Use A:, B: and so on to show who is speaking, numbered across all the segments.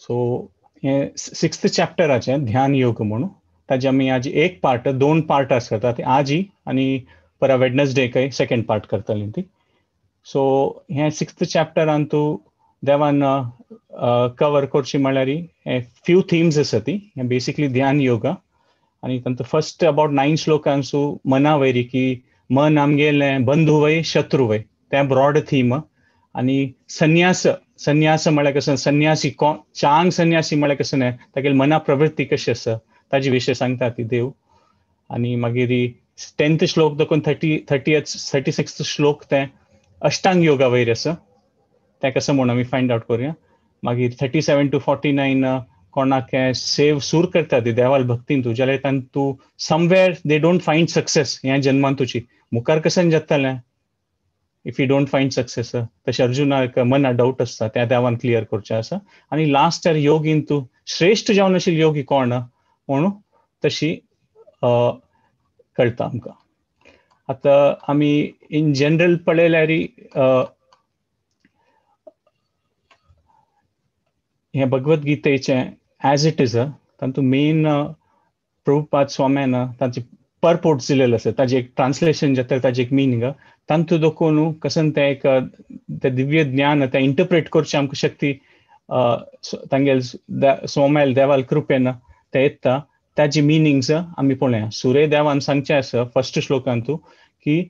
A: So हे sixth चॅप्टराचें ध्यान योग म्हणून ताजे आमी आज एक पार्ट, दोन पार्ट आसता ते आजी आनी परा वेडनसडे सेकंड पार्ट करतली ती. सो हे सिक्स्थ चॅप्टरान तूं देवान कवर करची म्हळ्यार हे फ्यू थिम्स आसा ती. हे बेसिकली ध्यान योगा आनी तांचो फर्स्ट अबाउट 9 श्लोकांसू मना वयरी की मन आमगेलें बंधू वय शत्रू वय, तें ब्रॉड थीम. आनी संन्यास, संन्यास म्हळ्यार कसं संन्यासी चांग संन्यासी म्हळ्यार कसं न्हय, तागेली मना प्रवृत्ती कशी आसा ताजे विशय सांगता ती देव. आनी मागीर 10th श्लोक देखून 36 श्लोक तें अष्टांग योगा वयर आसा, तें कसं म्हूण आमी फायंड आवट करुया. मागीर 37 to 49 कोणाक सेव सूर करता ती देवाल भक्तीन तूं जाल्यार तांतू somewhere they don't find success ह्या जन्मान तुजी मुखार कशें जातलें if you don't find success. तशें अर्जुनाक मना डावट आसता त्या देवान क्लियर करचें आसा. आनी लास्ट योगीन तूं श्रेश्ठ जावन आशिल्ली योगी कोण म्हणून तशी कळटा आमकां. आतां आमी इन जनरल पळयल्यार हें भगवद्गीतेचें एज it is तातूंत मेन प्रभुपाद स्वाम्यान तांचे परपोर्ट दिलेलो आसा, ताजें एक ट्रान्सलेशन जाता, ताजें एक मिनींग तांतू देखून कसन तें एक तें दिव्य ज्ञान तें इंटरप्रेट करचें आमकां शक्ती तांगेल स्वाम्याल देवाल कृपेन तें येता, ताजी मिनींग्स आमी पळोवया. सूर्य देवान सांगचें आसा फर्स्ट श्लोकांतू की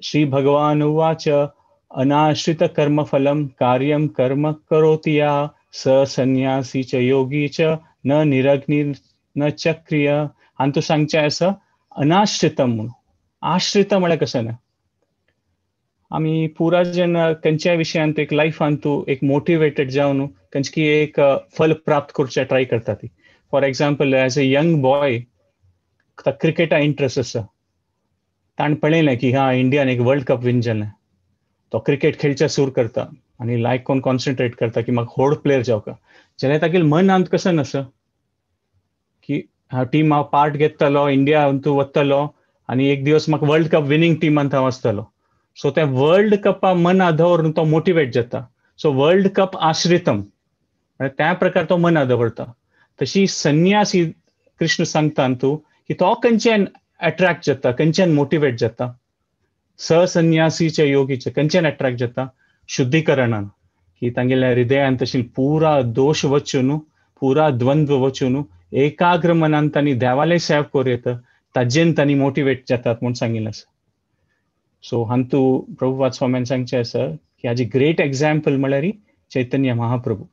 A: श्री भगवान उवाच अनाश्रित कर्मफलम कार्यम कर्म करोति या स संन्यासी च योगी च न निरग्नि न चक्रिय. आनी तूं सांगचें आसा अनाश्रितम म्हणून. आश्रित म्हळ्यार कशें ना, आमी पुरा जेन्ना खंयच्याय विशयांत एक लायफान तूं एक मोटिवेटेड जावन खंयची एक फल प्राप्त करचें ट्राय करता ती. For example as a young boy ताका क्रिकेटा इंट्रस्ट आसा, ताणें पळयलें की हा इंडियान एक वर्ल्ड कप विन जालें, तो क्रिकेट खेळचें सुरू करता आनी लायक कोण कॉन्सन्ट्रेट करता की म्हाका व्हड प्लेयर जावका, जाल्यार तागेले मनांत कशें आसा की हांव टीम हांव पार्ट घेतलो, इंडिया तूं वतलो आनी एक दिवस म्हाका वर्ल्ड कप विनींग टिमांत हांव आसतलो. सो तें वर्ल्ड कपा मना दवरून तो मोटिवेट जाता. सो वर्ल्ड कप आश्रितम म्हळ्यार त्या प्रकार तो मना दवरता. तशी संन्यासी कृष्ण सांगता तूं की तो खंयच्यान एट्रॅक्ट जाता, खंयच्यान मोटिवेट जाता, ससन्यासीच्या योगीचे खंयच्यान एट्रॅक्ट जाता, शुद्धीकरणान की तांगेल्या हृदयान तशी पुरा दोश वचून पुरा द्वंद्व वचून एकाग्र मनान तांणी देवाले सेव करूं येता, ताजेन तांणी मोटिवेट जातात म्हूण सांगिल्लें आसा. सो हांतू प्रभुपाद स्वाम्यान सांगचें आसा की हाजी ग्रेट एग्जाम्पल म्हळ्यार चैतन्य महाप्रभू.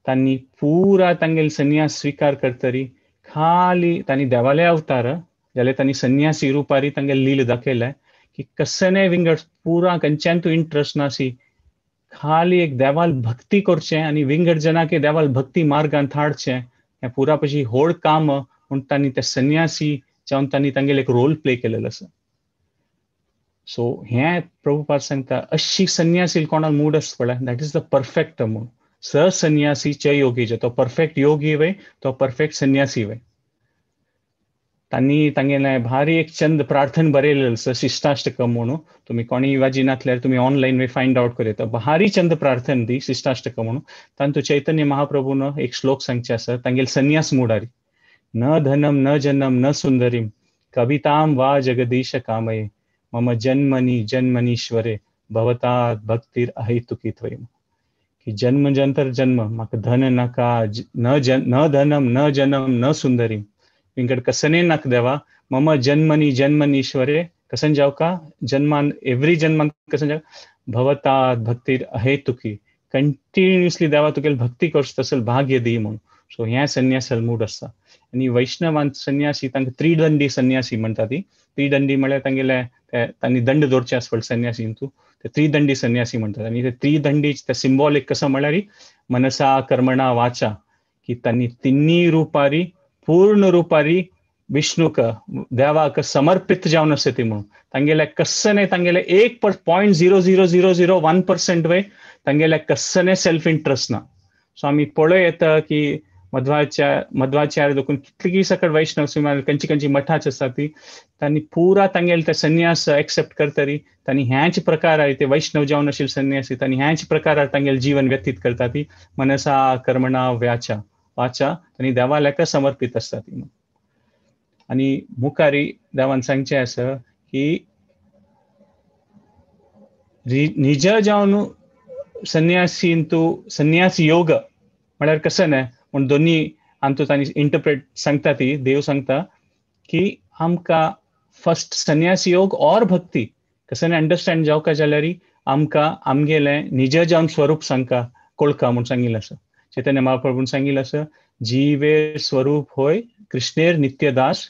A: तांणी पुरा तांगेले संन्यास स्विकार करतरी खाली तांणी देवाले अवतार जाल्यार तांणी संन्यासी रुपारी तांगेले लील दाखयलें की कसने विंगड पुरा खंयच्यान तूं इंट्रस्ट नासी, खाली एक देवाल भक्ती करचें आनी विंगड जनाके देवाल भक्ती मार्गान हाडचें हें पुरा पशी व्हड काम म्हूण तांणी ते संन्यासी जावन तांणी तांगेले एक रोल प्ले केलेलो आसा. सो हें प्रभुपाद सांगता अशी संन्यासी कोणाक मूड आसता पळय, that is the perfect म्हूण. ससन्यासी च योगी तो परफेक्ट योगी वय, तो परफेक्ट संन्यासी वय. तांणी तांगेलें भारी एक चंद प्रार्थना बरयलें आसा शिष्टाष्टकम म्हणून, तुमी कोणी वाजिनातल्यार तुमी ऑनलायन वे फायंड आवट करूं येता. भारी चंद प्रार्थना ती शिष्टाष्टकम म्हणून. तांतू चैतन्य महाप्रभून एक श्लोक सांगचे आसा तांगेले संन्यास मुडारी, न धनम न जनम न सुंदरीम कविताम वा जगदीश कामये मम जन्मनी जन्मनीश्वरे भवतात भक्तीर अहेतुकी त्वयि. की जन्म जंतर जन्म म्हाका धन नाका, न धनम न जनम न सुंदरीम विंगड कसने नाक देवा मम जन्मनी जन्मनीश्वरे कसन जावका जन्मान एवरी जन्मान कसन जाव भवतात भक्तीर अहेतुकी कंटिन्युअसली देवा तुगेली भक्ती करचो तसल भाग्य दी म्हणून. सो हें संन्यासल मूड आसता. आनी वैष्णवान संन्यासी तांकां त्रिदंडी संन्यासी म्हणटा ती. त्रिदंडी म्हळ्यार तांगेले तांणी दंड दवरचे आसता पळय संन्यासीन तूं, ते त्रिदंडी संन्यासी म्हणटात. आनी ते त्रिदंडी ते सिंबॉलीक कसो म्हळ्यार मनसा कर्मणा वाचा की तांणी तिन्ही रुपारी पूर्ण रुपारी विष्णूक देवाक समर्पित जावन आसा ती म्हणून. तांगेले कसने तांगेले 1.00001% वय तांगेले कसने सेल्फ इंट्रस्ट ना. सो आमी पळय येता की मध्वाचार्य देखून कितली सकट वैष्णव सुमार कंची कंची मठाच आसा ती तांणी पुरा तांगेले ते संन्यास एक्सेप्ट करतरी तांणी ह्याच प्रकार ते वैष्णव जावन आशिल्ले संन्यासी तांणी ह्याच प्रकारार तांगेले जीवन व्यतीत करता ती मनसा कर्मणा व्याचा वाचा तांणी देवालेका समर्पित आसता ती. आनी मुखारी देवान सांगचें आसा की निज जावन संन्यासीन तूं संन्यास योग म्हळ्यार कसं न्हय म्हूण दोनी आमचो तांणी इंटरप्रेट सांगता ती देव सांगता की आमकां फर्स्ट संन्यास योग और भक्ती कसं अंडरस्टँड जावका जाल्यार आमकां आमगेलें निज जावन स्वरूप सांगका कोळका म्हूण सांगिल्लें आसा. चैतन्य महाप्रभून सांगिल्लें आसा जीवेर स्वरूप होय कृष्णेर नित्यदास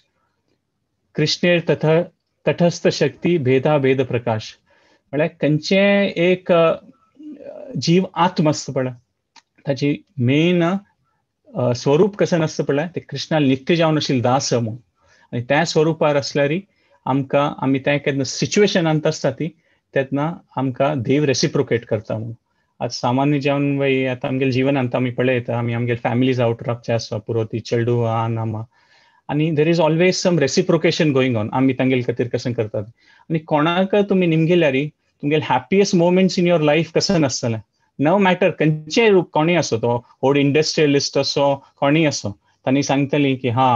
A: कृष्णेर तथा तटस्थ शक्ती भेदा भेद प्रकाश. म्हळ्यार खंयचें एक जीव आत्म आसता पळय ताची मेन स्वरूप कसं आसता पळय ते कृष्णाल नित्य जावन आशिल्ले दास म्हूण. आनी त्या स्वरुपार आसल्यार आमकां आमी त्या केन्ना सिच्युएशनांत आसता ती तेन्ना आमकां देव रेसिप्रोकेट करता म्हूण. आज सामान्य जावन वय आतां आमगेले जिवनांत आमी पळयता आमी आमगेले फॅमिलीज आवट रावचे आसता पुरो ती चेडू आन आमा आनी there is always some reciprocation going on आमी तांगेले खातीर कशें करतात. आनी कोणाक तुमी निमगेल्यार तुमगेले happiest moments in your life कशें नासतलें नो मॅटर खंयचेय रूप कोणूय आसो तो व्हड इंडस्ट्रियलिस्ट असो कोणूय असो तांणी सांगतली की हा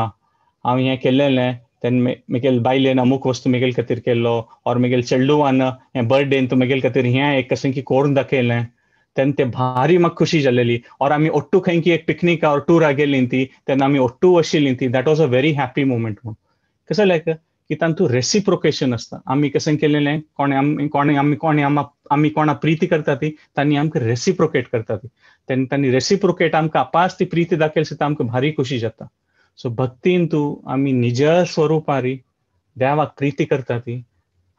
A: हांव हें केल्लें तेन्ना म्हगेले बायलेन अमूक वस्तू म्हगेले खातीर केल्लो ऑर म्हगेले चेडवान हें बर्थडेन तूं म्हगेले खातीर हें एक कशें की करून दाखयलें तेन्ना ते भारी म्हाका खुशी जालेली. ऑर आमी ओट्टू खंय की एक पिकनीक ऑर टुरा गेलीं ती तेन्ना आमी ओट्टू आशिल्लीं ती that was a very happy moment म्हूण. कसं लायक की तांतूं रेसिप्रोकेशन आसता आमी कशें केलेलें कोणें कोणें आमी कोणें आमी कोणा प्रिती करता ती तांणी आमकां रेसिप्रोकेट करता ती तेन्ना तांणी रेसिप्रोकेट आमकां आपास ती प्रिती दाखयली सुद्दां आमकां भारी खुशी जाता. सो भक्तीन तूं आमी निज स्वरुपारी देवाक प्रिती करता ती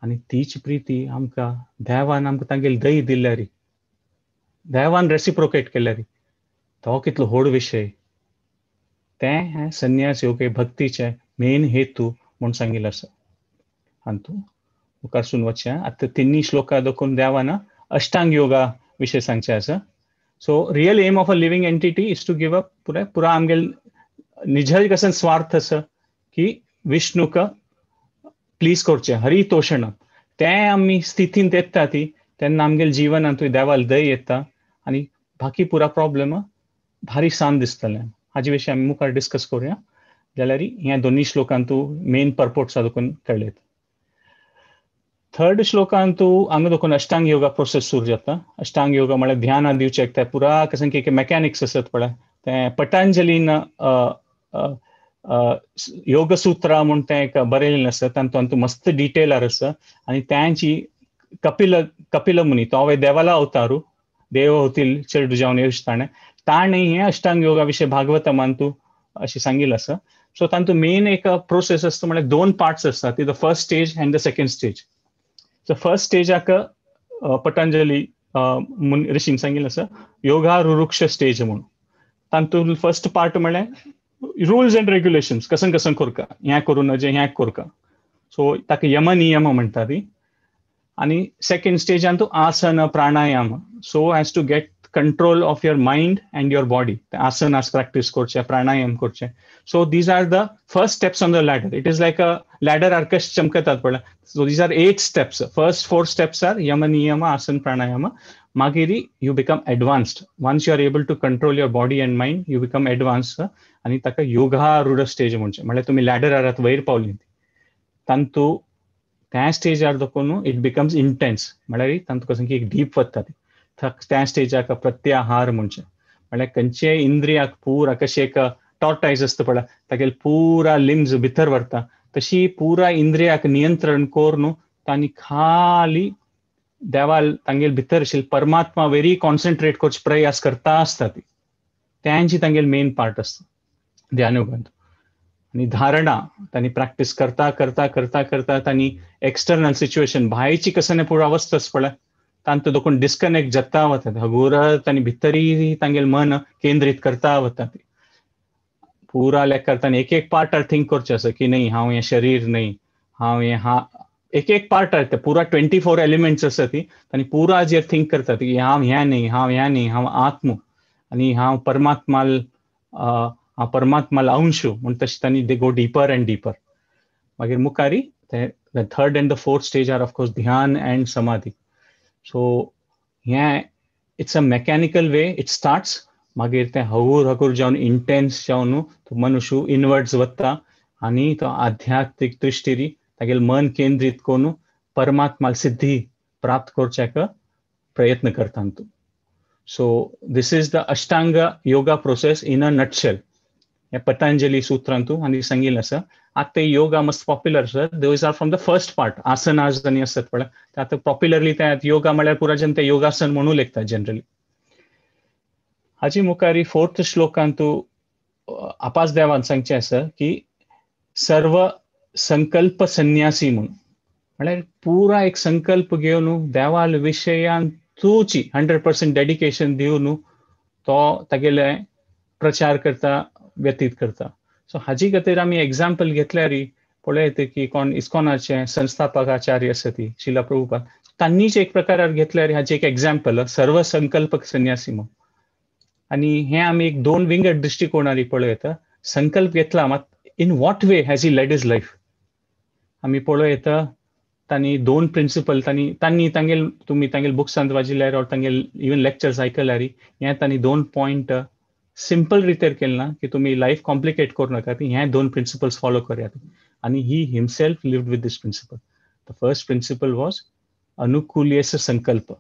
A: आनी तीच प्रिती आमकां देवान आमकां तांगेली दही दिल्यारी देवान रेसिप्रोकेट केल्यारी तो कितलो व्हड विशय तें हें संन्यास योग भक्तीचें मेन हेतू म्हूण सांगिल्लें आसा. आनी तूं मुखारसून वचचें आतां तिन्ही श्लोका दाखोवन देवान अष्टांग योगा विशय सांगचें आसा. So real aim of a living entity is to give up पुराय पुरा आमगेले निज कसं स्वार्थ आसा की विष्णूक प्लीज करचें हरी तोशण तें आमी स्थितींत येता ती तेन्ना आमगेले जिवनांतूय देवाल दय येता आनी बाकी पुरा प्रॉब्लम भारी सान दिसतलें. हाजे विशीं आमी मुखार डिस्कस करुया जाल्यार ह्या दोनूय श्लोकांतू मेन पर्पोर्ट देखून कळ्ळें. थर्ड श्लोकांतू हांगा देखून अष्टांग योगा प्रोसेस सुरू जाता. अष्टांग योगा म्हळ्यार ध्यान दिवचें ते पुरा कशें की मेकॅनिक्स आसत पळय तें पतंजलीन योगसूत्रा म्हूण तें एक बरयलेलें आसा तातूंत मस्त डिटेलार आसा आनी तांची कपिल कपिल मुनी तो हांवें देवाला अवतारू देव होतील चेडू जावन येवच ताणें ताणें हें अष्टांग योगा विशय भागवतमान तूं अशें सांगिल्लें आसा. सो तातूंत मेन एक प्रोसेस आसता म्हळ्यार दोन पार्ट्स आसता ती the first stage and the second stage. So first स्टेजाक Patanjali ऋषीन सांगिल्लें आसा योगारुरुक्ष स्टेज म्हूण. तातूंत फर्स्ट पार्ट म्हळ्यार रुल्स एंड रेग्युलेशन्स कसन कसन करका हें करूं नजें हें करका सो ताका यम नियम म्हणटा ती. आनी सेकंड स्टेजान तूं आसन pranayama so as to get control of your mind and your body. Asanas practice करचें प्राणायाम करचें. So these are the first steps on the ladder. It is like a ladder arcs चमकतात पळय. So these are 8 steps. First 4 steps are yama niyama asana pranayama. मागीर you become advanced. Once you are able to control your body and mind you become advanced आनी ताका योगारूढ stage म्हणचें म्हळ्यार तुमी लॅडरार वयर पावलीं तांतू त्या स्टेजार दाखोवन it becomes intense म्हळ्यार तांतू कसं की एक डीप वता ती त्या स्टेजाक प्रत्याहार म्हणचें म्हळ्यार खंयचे इंद्रियाक पुरा कशें एक टॉर्टायज आसता पळय तागेले पुरा लिम्स भितर व्हरता तशी पुरा इंद्रियाक नियंत्रण करून तांणी खाली देवाल तांगेले भितर आशिल्ले परमात्मा वेरी कॉन्सन्ट्रेट करचे प्रयास करता आसता ती त्यांची तांगेले मेन पार्ट आसता ध्यानयोगांत. आनी धारणा तांणी प्रॅक्टीस करता करता करता करता तांणी एक्सटर्नल सिच्युएशन भायची कसं पुरा अवस्था आसता पळय तांतूं देखून डिस्कनेक्ट जाता वतात हगुरत आनी भितरी तांगेलें मन केंद्रीत करता वता ती पुरा लेख करता. एक एक पार्टार थिंक करचें आसा की न्ही हांव हें शरीर न्ही हांव हें हा एक एक पार्ट आसता पुरा 24 एलिमेंट्स आसा ती आनी पुरा जेर थिंक करता की हांव हें न्ही हांव हें न्ही हांव आत्म आनी हांव परमात्माल हांव परमात्मा अंशू म्हूण तशें तांणी they go deeper and deeper. मागीर मुखारी the third and the fourth stage are of course dhyana and samadhi. So हें it's a mechanical way it starts. मागीर तें हगूर हगूर जावन इंटेन्स जावन तो मनुष्य इनवर्ड्स वता आनी तो आध्यात्मीक दृश्टीरी तागेलें मन केंद्रीत करून परमात्मा सिद्धी प्राप्त करच्याक प्रयत्न करता तूं. So this is the Ashtanga yoga process in a nutshell. ह्या पतंजली सूत्रांतू आनी सांगिल्लें आसा. आतां ते योगा मस्त पॉप्युलर आसा. Those are from the first part asanas आनी आसतात पळय, आतां पॉप्युलरली ते योगा म्हळ्यार पुरा जन ते योगासन म्हणू लेखतात जनरली. हाजी मुखारी फोर्थ श्लोकांतू आपास देवान सांगचें आसा की सर्व संकल्प संन्यासी म्हणून, म्हळ्यार पुरा एक संकल्प घेवन देवाल विशयान तुची 100% डेडिकेशन दिवन तो तागेले प्रचार करता, व्यतीत करता. सो हाजी खातीर आमी एग्जाम्पल घेतल्यार पळयता की कोण इस्कॉनाचे संस्थापक आचार्य आसा ती शिला प्रभुपाद, तांणीच एक प्रकारार घेतल्यार हाजें एक एग्जाम्पल सर्व संकल्प संन्यासी म्हणून. आनी हें आमी एक दोन विंगड दृश्टिकोणारी पळयता. संकल्प घेतला मात in what way has he led his life आमी पळयता. तांणी दोन प्रिंसिपल तांणी तांणी तांगेल तुमी तांगेल बुक्सांत वाचिल्यार ऑर तांगेल इवन लेक्चर्स आयकल्यार हें तांणी दोन पॉयंट सिंपल रितेर केलें ना की तुमी लायफ कॉम्प्लिकेट करूं नाका, हे दोन प्रिंसिपल्स फॉलो करयात. आनी he himself lived with this principle. The first principle was अनुकूल्यस्य संकल्प.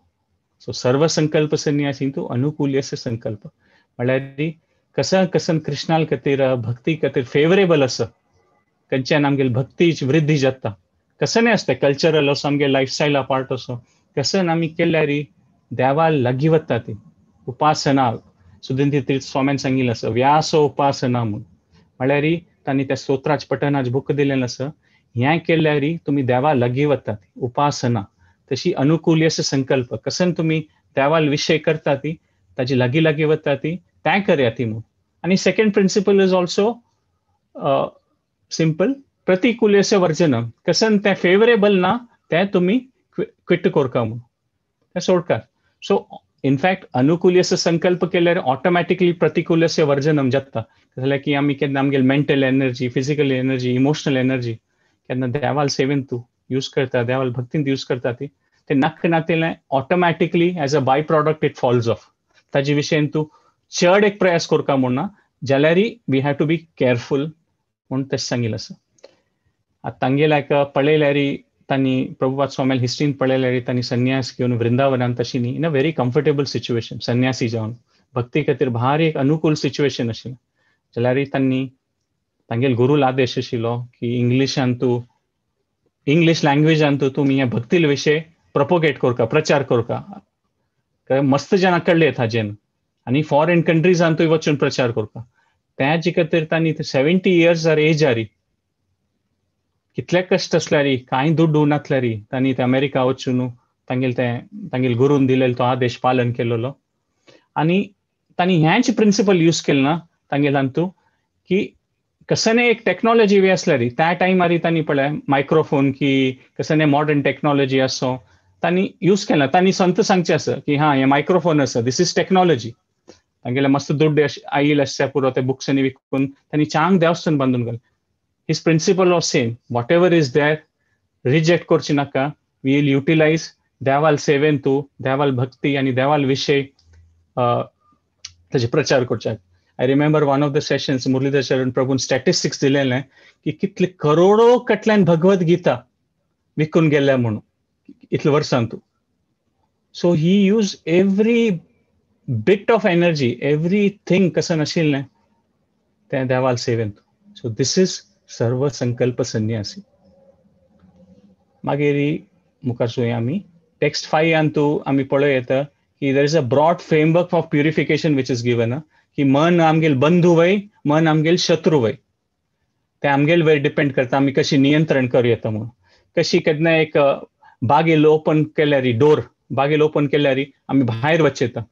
A: सो सर्व संकल्प संन्यासी तूं अनुकूल्यस्य संकल्प म्हळ्यार कसा कसन कृष्णाल खातीर भक्ती खातीर फेवरेबल आसा, खंयच्यान आमगेली भक्तीची वृद्धी जाता, कसं आसता कल्चरल असो आमगे लायफस्टायला पार्ट असो कसन आमी केल्यार देवा लागीं वता ती उपासना. सुधींद्र तीर्थ स्वाम्यान सांगिल्लें आसा व्यास उपासना म्हूण, म्हळ्यार तांणी त्या स्तोत्राच पठनाच बूक दिलेलें आसा. हें केल्यार तुमी देवा लागीं वतात उपासना. तशी अनुकूल्यस्य संकल्प कसन तुमी देवाल विशय करता ती ताजी लागीं लागीं वता ती तें करया ती म्हूण. आनी second principle is also simple, प्रतिकूल्यस्य वर्जनम. कसन तें फेवरेबल ना तें तुमी क्विट करका म्हूण, तें सोडकात. सो इनफॅक्ट अनुकूल्यस्य संकल्प केल्यार ऑटोमॅटिकली प्रतिकूल्यस्य वर्जनम जाता. जाल्यार की आमी केन्ना आमगेली mental energy, physical energy, emotional energy केन्ना देवाल सेवेन तूं यूज करता, देवाल भक्तीन यूज करता ती ते नक्क नातेलें automatically as a by product it falls off. ताजे विशयन तूं चड एक प्रयास करका म्हूण ना, जाल्यार we have to be careful म्हूण तशें सांगिल्लें आसा. आतां तांगेल्या एक पळयल्यार तांणी प्रभुपाद स्वाम्याल हिस्ट्रीन पळयल्यार तांणी संन्यास घेवन वृंदावनान तशी न्ही in a very comfortable situation संन्यासी जावन भक्ती खातीर भारी एक अनुकूल सिच्युएशन आशिल्लें. जाल्यार तांणी तांगेल गुरूल आदेश आशिल्लो की इंग्लिशान तूं इंग्लीश लँग्वेजान तूं तुमी हे भक्तील विशय प्रपोगेट करका, प्रचार करका, मस्त जाणां कडले हाजेन आनी फॉरेन कंट्रीजान तूं वचून प्रचार करका. त्याचे खातीर तांणी 70 इयर्स आर एज आरी कितले कश्ट आसल्यार कांय दुड्डू नासल्यार तांणी ते अमेरिका वचून तांगेल ते तांगेल गुरून दिलेलो तो आदेश पालन केलेलो. आनी तांणी हेंच प्रिंसिपल यूज केलें ना तांगेल हातूं की कसने एक टॅक्नोलॉजी बी आसल्यार त्या टायमार तांणी पळय मायक्रोफोन की कसने मॉडर्न टॅक्नोलॉजी आसो तांणी यूज केला. तांणी संत सांगचें आसा की हा हें मायक्रोफोन आसा, this is technology. तांगेले मस्त दुड्ड आयिल्ले आसता पुरो ते बुक्सांनी विकून तांणी चांग देवस्थान बांदून घालें. His principle was same, whatever is there reject करची नाका, we will utilize देवाल सेवेन तूं देवाल भक्ती आनी देवाल विशय ताजे प्रचार करच्याक. I remember one of the sessions Muralidhar Charan प्रभून स्टॅटिस्टिक्स दिलेलें की कितले करोडो कटल्यान भगवत गीता विकून गेल्या म्हणून इतले वर्सां तूं. So he use every bit of energy, everything कसं नाशिल्लें तें देवाल सेवेन तूं. सो this is सर्व संकल्प संन्यासी. मागीर मुखार सुया आमी टेक्स्ट 5 तूं आमी पळय येता की there is a broad framework of purification which is given की मन आमगेल बंधू वय, मन आमगेल शत्रू वय, ते आमगेल वयर डिपेंड करता आमी कशी नियंत्रण करूं येता म्हणून. कशी केन्ना एक बागेल ओपन केल्यार डोर बागेल ओपन केल्यार आमी भायर वचता,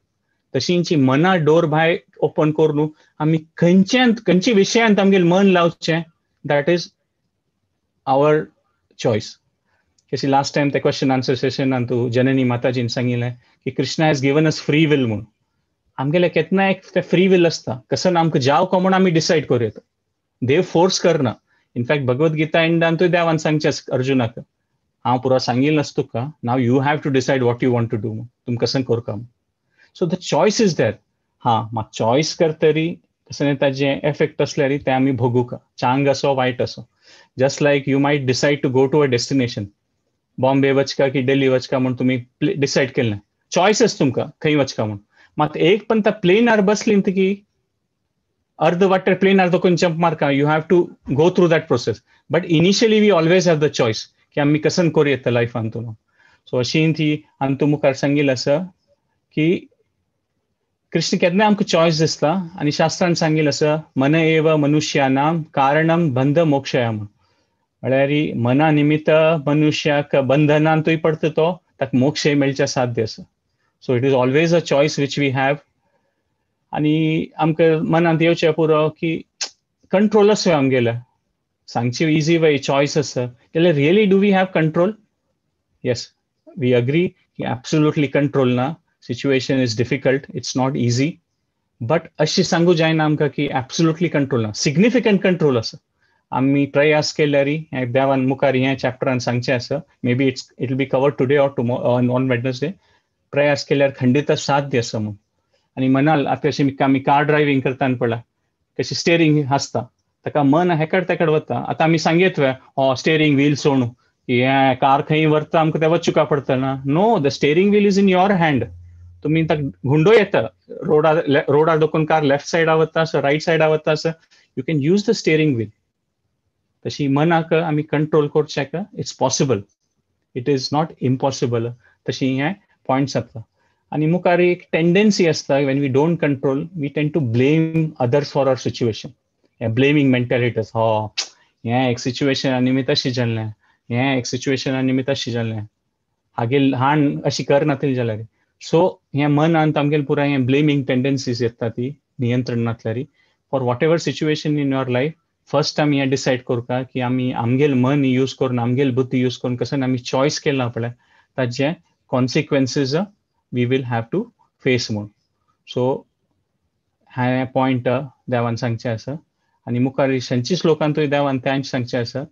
A: तशींची मना डोर भायर ओपन करून आमी खंयच्यान खंयच्या विशयांत आमगेल मन लावचें that is our choice. कशी लास्ट टायम ते क्वेश्चन आन्सर सेशनान तूं जननी माताजीन सांगिल्लें की Krishna has given us free will म्हणून. आमगेले केन्ना एक ते फ्री will आसता, कसं आमकां जाव को म्हूण आमी डिसायड करूं येता, देव फोर्स करना. इनफॅक्ट भगवद गीता एंडांतूय देवान सांगचें अर्जुनाक, हांव पुरो सांगिल्लें आसा तुका, now you have to decide what you want to do, तुमकां कसं करका. So the choice is there. हां, मात चॉयस करतरी कसं ताजें एफेक्ट आसल्यार तें आमी भोगूका, चांग असो वायट असो. Just like you might decide to go to a destination, Bombay वचका की दिल्ली वचका म्हूण तुमी डिसायड केलें, चॉयस आसा तुमकां खंय वचका म्हूण. मात एक पण त्या प्लेनार बसली की अर्ध वाटेर प्लेनार दोकून जंप मारका, you have to go through that process. But initially we always have the choice की आमी कसन करूं येता लायफान तुमी. सो अशी ती आनी तूं मुखार सांगिल्लें आसा की कृष्ण केन्ना आमकां चॉयस दिसता आनी शास्त्रान सांगिल्लें आसा मन एव मनुष्यानाम कारणम बंध मोक्षया म्हूण. म्हळ्यार मना निमित्त मनुष्याक बंधनांतूय पडटा तो, ताका मोक्षय मेळचें साध्य आसा. So it is always a choice which we have. आनी आमकां मनांत येवचें पुरो की कंट्रोल आसा आमगेले, सांगची इजी वे चॉयस आसा जाल्यार really do we have control? Yes, we agree की एब्सोल्युटली कंट्रोल ना, situation is difficult, it's not easy, but अशी सांगू जायना आमकां की एब्सोल्युटली कंट्रोल ना, सिग्निफिकंट कंट्रोल आसा. आमी प्रयास केल्यार देवान मुखार ह्या चॅप्टरान सांगचें आसा, maybe it's it will be covered today or tomorrow on Wednesday. प्रयास केल्यार खंडीत साध्य आसा म्हूण. आनी म्हणाल आतां कशी आमी कार ड्रायव्हींग करतना पळय कशी स्टेरींग आसता, ताका मन हेकड तेकड वता. आतां आमी सांगयत हो स्टेरींग व्हील सोडू की हें कार खंय व्हरता आमकां तें वचुका पडटना. No, the steering wheel is in your hand. तुमी ताका घुंडो येता रोडार, रोडार दोकून कार लेफ्ट सायडा वता आसा, रायट सायडा वता आसा, you can use the steering wheel. तशी मनाक आमी कंट्रोल करचें it's possible, it is not impossible. तशी हें पॉयंट्स जाता. आनी मुखार एक टेंडन्सी आसता, when we don't control we tend to blame others for our situation. हें ब्लेमींग मेंटेलिटी आसा, हो हें एक सिच्युएशना निमित्त अशें जाल्लें, हें एक सिच्युएशना निमित्त अशें जाल्लें, हागेल हाण अशी करनातली जाल्यार. सो हें मनांत आमगेलें पुराय हें ब्लेमींग टेंडन्सीज येता ती नियंत्रण नासल्यार. For whatever situation in your life first आमी हें डिसायड करता की आमी आमगेल मन यूज करून आमगेल बुद्धी यूज करून कसं आमी चॉयस केला पळय ताजे consequences we will have to face म्हूण. सो हें पॉयंट देवान सांगचें आसा. आनी मुखार खंयच्या श्लोकांतूय देवान तेंच सांगचें आसा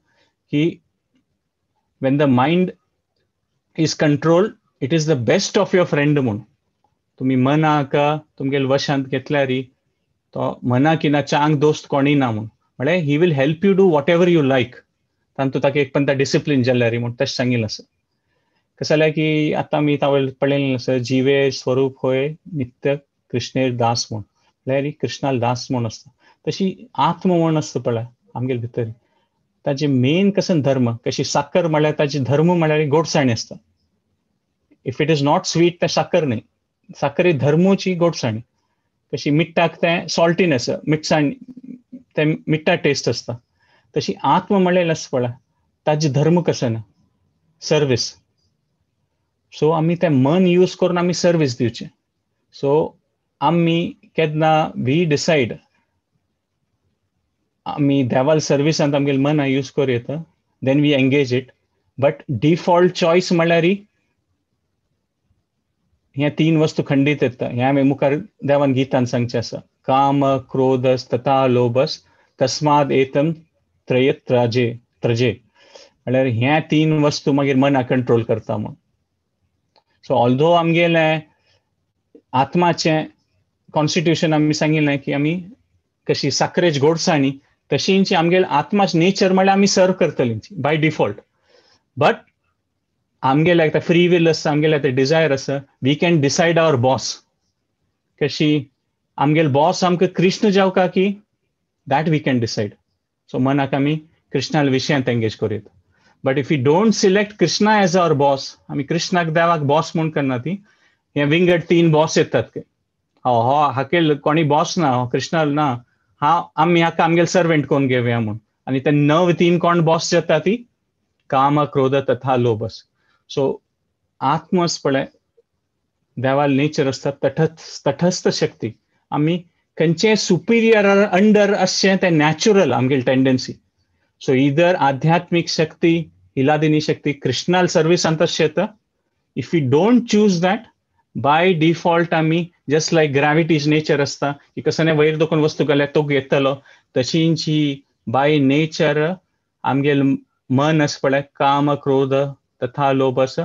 A: की when the mind is controlled it is the best of your friend म्हूण. तुमी मनाक तुमगेले वशांत घेतल्यार तो मनाक ना चांग दोस्त कोणी ना म्हूण, म्हळ्यार he will help you do whatever you like. तांतूत ताका एक पण डिसिप्लीन जाल्यार म्हूण तशें सांगिल्लें आसा. कसं जाल्यार की आतां आमी तावळ पळयलें आसा, जिवे स्वरूप होय नित्य कृष्णेर दास म्हूण, म्हळ्यार कृष्णाल दास म्हूण आसता. तशी आत्म म्हूण आसता पळय आमगेले भितर, ताजे मेन कसं धर्म, कशी साकर म्हळ्यार ताजे धर्म म्हळ्यार गोडसाणी आसता. If it is not sweet तें साकर न्ही, साकर ही धर्मूची गोडसाणी. कशी मिट्टाक तें सॉल्टीनेस, मिटसाण तें मिट्टा टेस्ट आसता. तशी आत्म म्हळ्यार आसता पळय ताजे धर्म कसं ना सर्वीस. सो आमी तें मन यूज करून आमी सर्वीस दिवचें. सो आमी केन्ना we decide आमी देवाल सर्विसांत आमगेले मना यूज करूं येता, then we engage it. But default choice म्हळ्यार ह्या तीन वस्तू खंडीत येता. ह्या आमी मुखार देवान गीतान सांगचें आसा, काम क्रोधस तथा लोभस तस्माद एतम त्रयत त्रजे त्रजे, म्हळ्यार ह्या तीन वस्तू मागीर मना कंट्रोल करता म्हूण. सो ऑल्दो आमगेलें आत्माचें कॉन्स्टिट्युशन आमी सांगिल्लें की आमी कशी साकरेच गोडसाणी, तशींची आमगेले आत्माच नेचर म्हळ्यार आमी सर्व करतली बाय डिफॉल्ट. बट आमगेले आतां फ्री will आसा, आमगेले आतां डिजायर आसा, we can decide our boss. कशी आमगेले बॉस आमकां कृष्ण जावका की that we can decide. So मनाक आमी कृष्णाल विशयांत एंगेज करूं येता. But if you don't select Krishna as our boss, आमी कृष्णाक देवाक बॉस म्हूण करना ती, हे विंगड तीन बॉस येतात ते, हो हो हाकेल कोणी बॉस ना, हो कृष्णाल ना, हांव आमी हाका आमगेले सर्वेंट कोण घेवया म्हूण. आनी ते नव तीन कोण बॉस जाता ती काम क्रोध तथा लोभस. सो आत्मस पळय देवाल नेचर आसता तटस्थ शक्ती. आमी खंयचे सुपिरियर अंडर आसचें तें नॅचरल आमगेली टेंडन्सी. सो इदर आध्यात्मीक शक्ती इलादिनी शक्ती कृष्णाल सर्विसांत अशें येता. If you don't choose that by default आमी जस्ट लायक ग्रॅविटीज नेचर आसता की कसने वयर दोकोन वस्तू घाल्यार तो घेतलो, तशींची बाय नेचर आमगेल मन आसा पळय, काम क्रोध तथा लोभ आसा,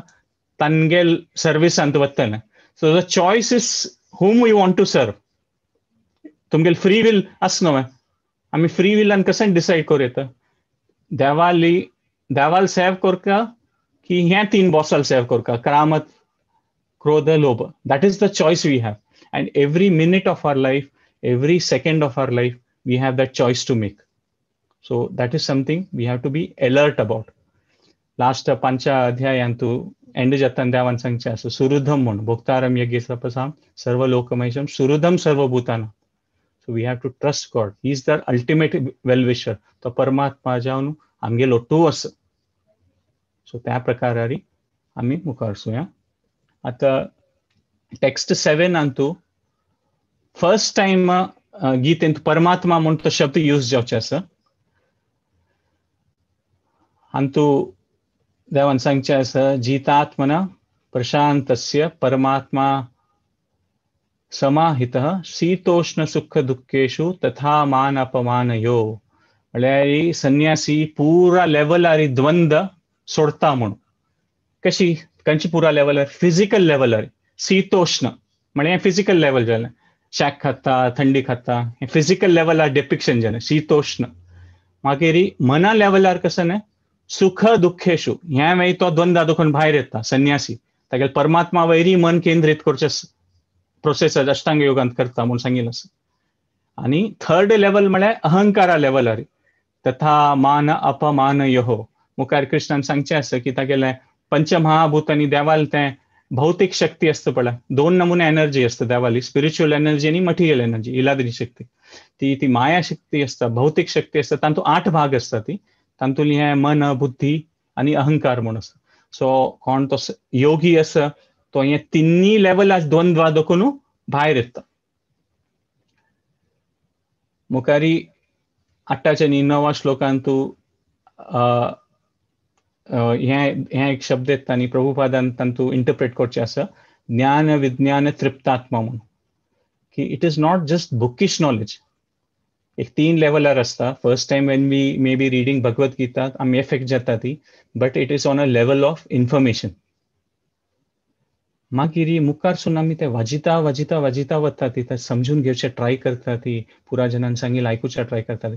A: तांगेल सर्विसांत वतलें. So the choice is whom we want to serve. तुमगेल फ्री will आसा न्हय, आमी फ्री विलान कशें डिसायड करूं येता? देवाली देवाल सेव करका की ह्या तीन बॉसाल सेव करका, काम क्रोध लोभ. That is the choice we have, and every minute of our life, every second of our life we have that choice to make. So that is something we have to be alert about. Last पांचव्या अध्यायांतु and जाताना देवान सांगचें आसा, सुहृदम म्हूण, भोक्तारम यज्ञ तपसाम सर्व लोकमहेशम सुहृदम सर्वभूतानां. So we have to trust God, he is the ultimate well wisher. तो परमात्मा जावन आमगेलो टू आसा. सो त्या प्रकारारी आमी मुखार वचुया. आतां टेक्स्ट 7 अंतु फर्स्ट टायम गीतेंत परमात्मा म्हूण तो शब्द यूज जावचे आसा. अंतु देवान सांगचें आसा, जितात्मना प्रशांतस्य परमात्मा समाहितः शीतोष्ण सुख दुःखेषु तथा मान अपमानयो. म्हळ्यार संन्यासी पुरा लेवलार द्वंद्व सोडता म्हूण. कशी खंयची पुरा लेवलार? फिजिकल लेवलार. शीतोष्ण म्हळ्यार फिजिकल लेवल जालें, शाक खाता थंडी खाता, हें फिजिकल लेवलार डिपिक्शन जालें शीतोष्ण. मागीर मना लेवलार कसं न्हय, सुख दुःखेषु ह्या मागीर तो द्वंद्व दुखून भायर येता संन्यासी. तागेले परमात्मा वयरी मन केंद्रीत करचें प्रोसेस अष्टांग योगांत करता म्हूण सांगिल्लें आसा. आनी थर्ड लेवल म्हळ्यार अहंकारा लेवलार, तथा मान अपमान यो. मुखार कृष्णान सांगचें आसा की तागेलें पंचमहाभूतांनी देवाल तें भौतीक शक्ती आसता पळय, दोन नमुने एनर्जी आसता देवाली, स्पिरिच्युअल एनर्जी आनी मटेरियल एनर्जी, इलादरी शक्ती. ती ती माया शक्ती आसता, भौतीक शक्ती आसता, तातूंत 8 भाग आसता. ती तातूंतली हें मन बुद्धी आनी अहंकार म्हूण आसता. सो कोण तो योगी आसा तो हे तिन्ही लेवलार द्वंद्वा दोकून भायर येता. मुखारी 8 आनी 9 श्लोकांतु हें हें एक शब्द येता आनी प्रभुपादान तांतू इंटरप्रेट करचें आसा, ज्ञान विज्ञान तृप्तात्मा म्हूण. की it is not just bookish knowledge. एक 3 लेवलार आसता. First time when we may be reading Bhagavad Gita आमी एफेक्ट जाता ती, but it is on a level of information. मागीर मुखार सून आमी ते वाजिता वाजिता वाजिता वता ती, ते समजून घेवचें ट्राय करता ती, पुरा जनान सांगिल्लें आयकुचें ट्राय करता ती.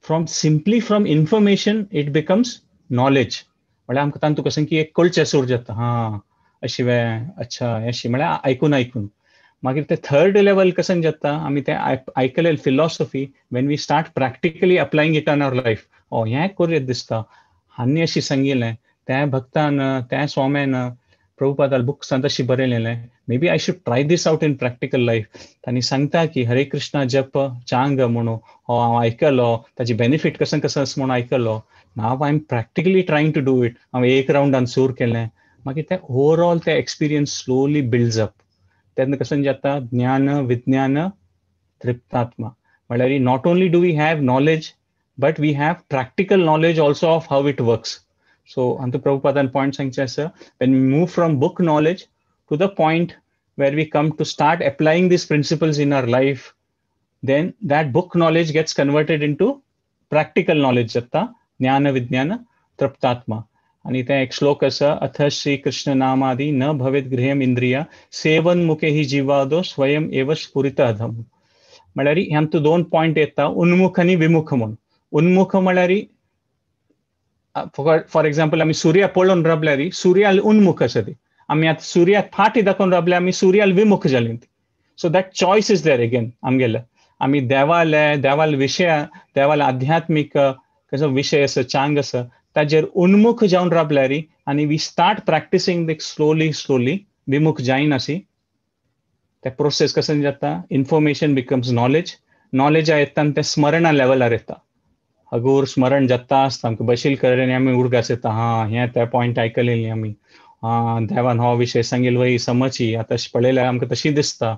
A: From simply from information it becomes knowledge. म्हळ्यार आमकां तांतूं कशें की एक कळचें सूर जाता, हां अशी वे, अच्छा अशी, म्हळ्यार आयकून आयकून. मागीर ते थर्ड लेवल कशें जाता, आमी तें आयकलें philosophy when we start practically applying it on our life. ओ हें करूं दिसता, हांणी अशी सांगिल्लें, त्या भक्तान त्या स्वाम्यान प्रभुपादाल बुक्सान तशी बरयलेलें, maybe I should try this out in practical life. तांणी सांगता की हरे कृष्णा जप चांग म्हणून हो हांव आयकलो, ताची बेनिफीट कशें कशें आसा म्हणून आयकलो, now I am practically trying to do it. हांवें एक रावंडान सूर केलें, मागीर ते ओवरऑल ते एक्सपिरियन्स स्लोली बिल्ड्स अप. तेन्ना कशें जाता, ज्ञान विज्ञान तृप्तात्मा. म्हळ्यार not only do we have knowledge but we have practical knowledge also of how it works. So अंतु प्रभुपादान पॉइंट सांगचें आसा, when we move from book knowledge to the point where we come to start applying these principles in our life, then that book knowledge gets converted into practical knowledge जाता, ज्ञान विज्ञान तृप्तात्मा. आनी तें एक श्लोक आसा, अथ श्री कृष्ण नामादि न भवेत् गृह्यम् इंद्रिया सेवन्मुखे हि जिवादो स्वयं एव स्फुरित अधम. म्हळ्यार ह्यांतू 2 पॉयंट येता, उन्मुख आनी विमुख म्हूण. उन्मुख म्हळ्यार फॉर एक्झाम्पल आमी सुर्या पळोवन राबल्यार सुर्या उन्मुख आसा ती, आमी आतां सुर्याक फाटी दाखोवन राबल्यार आमी सुर्याल विमुख जाली. So that choice is there again आमगेले. आमी देवाले देवाल विशय देवाले आध्यात्मीक कसो विशय आसा चांग आसा ताजेर उन्मुख जावन राबल्यार आनी we start practising the slowly slowly विमुख जायनासी. ते प्रोसेस कशें जाता, इन्फॉर्मेशन बिकम्स नॉलेज, नॉलेजा येता आनी तें स्मरणा लेवलार येता. अगोर स्मरण जाता आसता आमकां, बशील कडेन आमी उडगास येता, हां हें त्या पॉयंट आयकलेली आमी, हां देवान हो विशय सांगिल्लो वय समची आतां पळयल्यार आमकां तशी दिसता.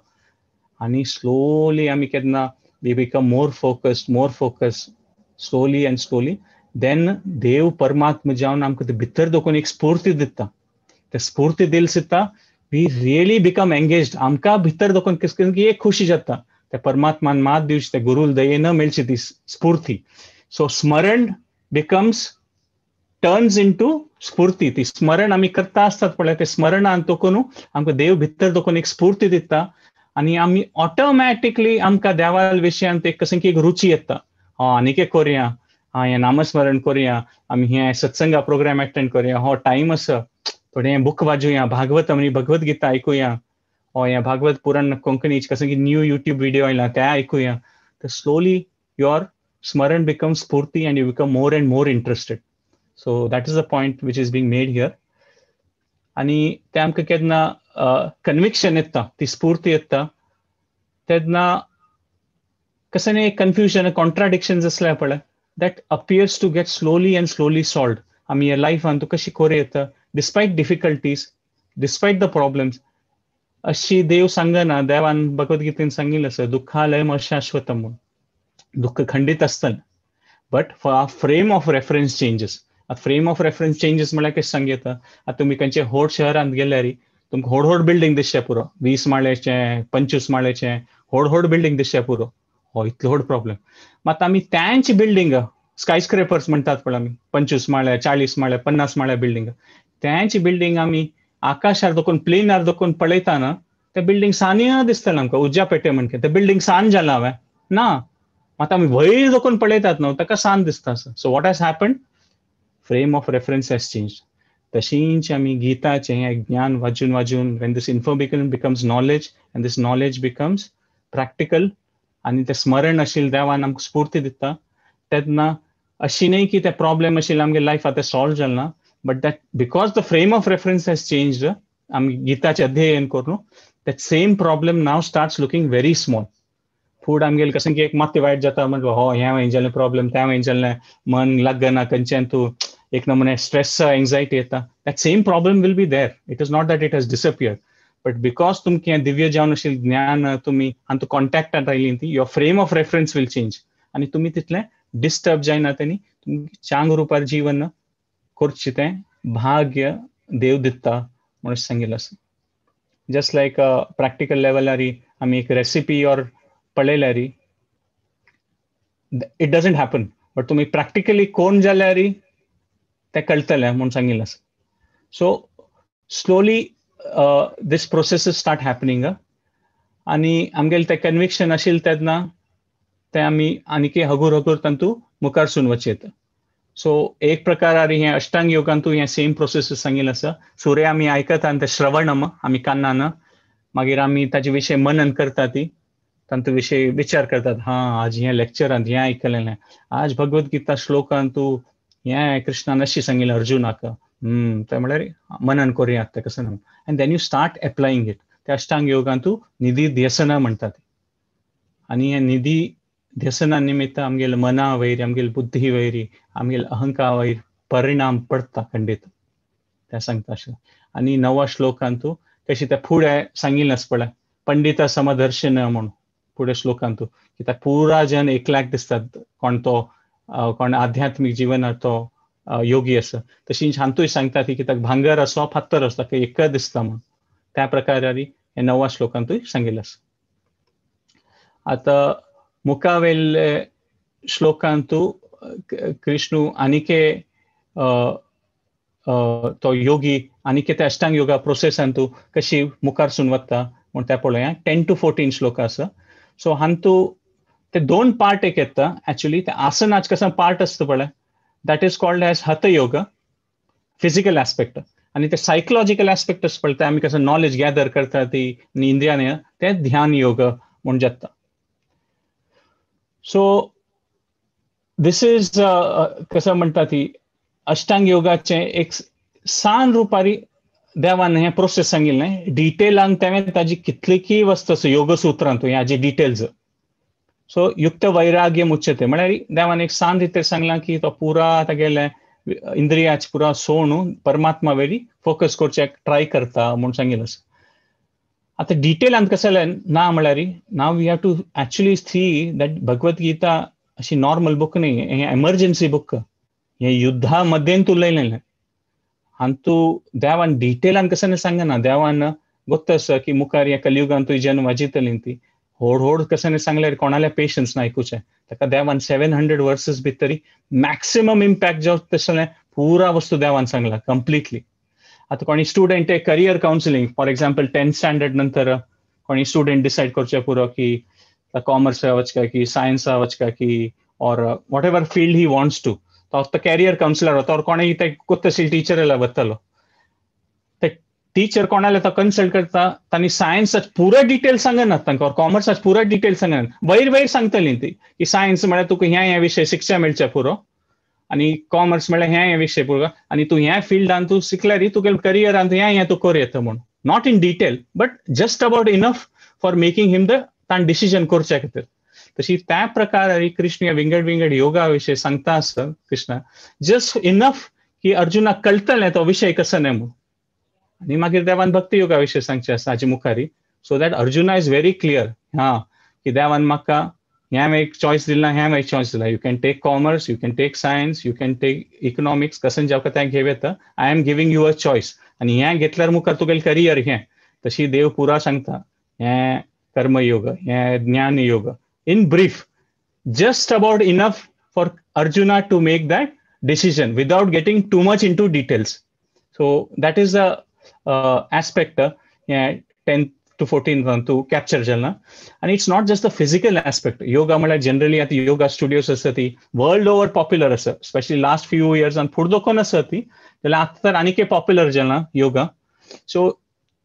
A: आनी स्लोली आमी केन्ना we become more focused, more focused, slowly and slowly. Then देव परमात्मा जावन आमकां ते भितर दोकून एक स्फूर्ती दिता. ते स्फूर्ती दिल दिता we really become engaged. आमकां भितर दोकून कितें की एक खुशी जाता, त्या परमात्मान मात दिवची, त्या गुरूल दयेन मेळची ती स्फूर्ती. सो स्मरण बिकम्स टर्न्स इन टू स्फूर्ती. ती स्मरण आमी करता आसतात पळय, ते स्मरणान तोकून आमकां देव भितर दोकून एक स्फूर्ती दिता आनी आमी ऑटोमॅटिकली आमकां देवा विशयांत एक कशें की एक रुची येता. हा आनीक एक करुया, हा हें नामस्मरण करुया, आमी हें सत्संगा प्रोग्राम एटेंड करुया, हो टायम आसा थोडें बूक वाजोवया, भागवत आमी भगवत गीता आयकुया, हो हें भागवत पुराण कोंकणीच कशें की न्यू युट्यूब व्हिडियो आयला ते आयकुया. तर स्लोली your स्मरण becomes Sphurti and you become more and more interested. So that is the point which is being made here. आनी तें आमकां केन्ना कन्विक्शन येता, ती स्फूर्ती येता तेन्ना कशें न्ही एक कन्फ्युजन कॉन्ट्राडिक्शन आसलें पळय, that appears to get slowly and slowly solved. आमी ह्या लायफान तूं कशी कोर येता despite difficulties, despite the problems. अशी देव सांगना, देवान भगवद्गीतेन सांगिल्लें आसा दुःखालयम अशाश्वतम म्हूण, दुःख खंडीत आसतलें, but for a frame of reference changes. आतां फ्रेम ऑफ रेफरन्स चेंजीस म्हळ्यार कशें सांग येता, आतां तुमी खंयचे व्हड शहरांत गेल्यार तुमकां व्हड व्हड बिल्डींग दिसचे पुरो, 20 माळ्याचें 25 माळ्याचें व्हड व्हड बिल्डींग दिसचे पुरो, हो इतलो व्हड प्रॉब्लेम. मात आमी त्यांची बिल्डींग स्कायस्क्रेपर्स म्हणटात पळय आमी, 25 माळ्या 40 माळ्या 50 माळ्या बिल्डींग, त्यांची बिल्डींग आमी आकाशार दोकून प्लेनार दोकून पळयता ना, ते बिल्डींग सान्य दिसतलें आमकां, उज्या पेटे म्हणके ते बिल्डींग सान जालां हांवें ना, मात आमी वयर दोकून पळयतात न्हू ताका सान दिसता. So what has happened, frame of reference has change. तशींच आमी गीताचें हें ज्ञान वाजून वाजून when this information becomes knowledge and this knowledge becomes practical आनी तें स्मरण आशिल्लें देवान आमकां स्फूर्ती दिता तेन्ना अशी न्हय की ते प्रॉब्लेम आशिल्ले आमगे लायफ आतां सॉल्व जालें ना, but that because the frame of reference has changed, आमी गीताचें अध्ययन करून that same problem now starts looking very small. फुडें आमगेलें कशें की एक मात्तें वायट जाता म्हणजे हो हें हांवें जालें प्रॉब्लेम, तें हांवें जालें, मन लागना खंयच्यान, तूं एक नमुने स्ट्रेस एंग्जायटी येता. That same problem will be there, it is not that it has disappeared, but because तुमकां हें दिव्य जावन आशिल्लें ज्ञान तुमी हातूंत कॉन्टॅक्टांत आयलीं ती your frame of reference will change आनी तुमी तितलें डिस्टर्ब जायना आनी तुमकां चांग रुपार जीवन करचें तें भाग्य देव दिता म्हणून सांगिल्लें आसा. जस्ट लायक प्रॅक्टिकल लेवलार आमी एक रेसिपी ऑर पळयल्यार it doesn't happen, but तुमी प्रॅक्टिकली कोण जाल्यार तें कळटलें म्हूण सांगिल्लें आसा. So slowly this process start happening आनी आमगेलें तें कन्विक्शन आशिल्लें तेन्ना तें आमी आनीकय हगूर हगूर तातूंत मुखारसून वचयता. सो एक प्रकारार हें अष्टांग योगांतूय हें सेम प्रोसेस सांगिल्लें आसा. सुर्य आमी आयकता आनी तें श्रवणम आमी कानान, मागीर आमी ताजे विशय मनन करता, ती तांतू विशय विचार करतात, हा आज हें लेक्चरांत हें आयकलें, आज भगवद गीता श्लोकांतू हें कृष्णान अशी सांगिल्लें अर्जुनाक, तें म्हळ्यार मनन करुया तें कशें न्हू, and then you start applying it. ते अष्टांग योगांतू निधी ध्यसना म्हणटात आनी हें निधी ध्यसना निमित्त आमगेले मना वयर, आमगेले बुद्धी वयर, आमगेले अहंकार वयर परिणाम पडटा खंडीत, तें सांगता अशें. आनी नवा श्लोकांतू कशें तें फुडें सांगिल्लें आसा पळय, पंडिता समदर्शन म्हूण फुडें श्लोकांतू कित्याक पुरा जन एकल्याक दिसतात कोण तो कोण आध्यात्मीक जिवनात तो योगी आसा, तशींच हातूंय सांगता ती कित्याक भांगर आसो फातर आसता एकच दिसता म्हूण, त्या प्रकारारी हे नवा श्लोकांतूय सांगिल्लें आसा. आतां मुखावेले श्लोकांतू कृष्णू आनीके तो योगी आनीके त्या अष्टांग योगा प्रोसेसांतू कशी मुखारसून वता म्हूण तें पळोवया. 10 to 14 श्लोक आसा. सो हातूं ते दोन पार्ट एक येता एक्चुअली, ते आसनाच कसो पार्ट आसता पळय, that is called as hatha yoga, physical aspect, आनी ते सायकोलॉजिकल एस्पेक्ट आसता पळय, ते आमी कसो नॉलेज गॅदर करता ती आनी इंद्रियां, ते ध्यान योग म्हूण जाता. सो this is कसं म्हणटा ती अष्टांग योगाचें एक सान रुपारी देवान हें प्रोसेस सांगिल्लें, डिटेलान तेणें ताजी कितलीकी वस्तू आसा योगसुत्रांतू हाजी डिटेल्स. सो युक्त वैराग्य मुच्यते म्हळ्यार देवान एक सान रितीर सांगलां की तो पुरा तागेलें इंद्रियाच पुरा सोणू परमात्मा वेरी फोकस करच्याक ट्राय करता म्हूण सांगिल्लें आसा. आतां डिटेलान कशें जालें ना म्हळ्यार now we have to actually see that Bhagavad Gita अशी नॉर्मल बूक न्ही, हें एमर्जन्सी बूक, हें युद्धा मध्येन उलयलें. हातूं देवान डिटेलान कशें सांगना, देवान गोत्त आसा की मुखार ह्या कलियुगान तुजी जन्म वाजितली ती होड होड कशाने सांगल्यार कोणाल्या पेशन्स ना आयकुचें. ताका देवान 700 वर्सेस भितरी मॅक्सिमम इम्पॅक्ट जावं तसलें पुरा वस्तू देवान सांगला कंप्लिटली. आतां कोणी student career counselling for example 10th standard नंतर कोणी स्टुडंट डिसायड करचें पुरो की कॉमर्स वचका की सायन्सा वचका की or whatever field he wants to, तो कॅरियर कावन्सिलर वता और कोणेय ते कोत्तशील टिचर वतलो, ते टिचर कोणाले तो कन्सल्ट करता, तांणी सायन्साच पुरा डिटेल सांगनात तांकां और कॉमर्साच पुरा डिटेल सांगनात, वयर वयर सांगतली ती की सायन्स म्हळ्यार तुका ह्या ह्या विशय शिक्षा मेळचे पुरो आनी कॉमर्स म्हळ्यार ह्या ह्या विशय पुरो आनी तूं ह्या फिल्डान तूं शिकल्यार तुगे करियरान ह्या ह्या तूं करूं येता म्हूण. Not in detail but just about enough for making him the ताण डिसिजन करच्या खातीर. तशी त्या प्रकार कृष्ण ह्या विंगड विंगड योगा विशय सांगता आसता कृष्ण जस्ट इनफ की अर्जुनाक कळटलें तो विशय कसो न्हय म्हूण. आनी मागीर देवान भक्ती योगा विशय सांगचें आसा हाजे मुखारी, so that Arjuna is very clear हा की देवान म्हाका ह्या एक चॉयस दिला, ह्या एक चॉयस दिला, you can take commerce, you can take science, you can take economics, कशें जावं तें घेवं येता, I am giving you a choice आनी हें घेतल्यार मुखार तुगेलें करियर हें. तशी देव पुरा सांगता हें कर्मयोग, हें ज्ञान योग, in brief just about enough for Arjuna to make that decision without getting too much into details. So that is the aspect 10th to 14th to capture जाला. आनी it's not just the physical aspect. Yoga म्हळ्यार generally आतां yoga studios आसा ती world over popular आसा, specially last few इयर्सान फुडें दोकोन आसा ती, जाल्यार आतां तर आनीकय पॉप्युलर जाला योगा. सो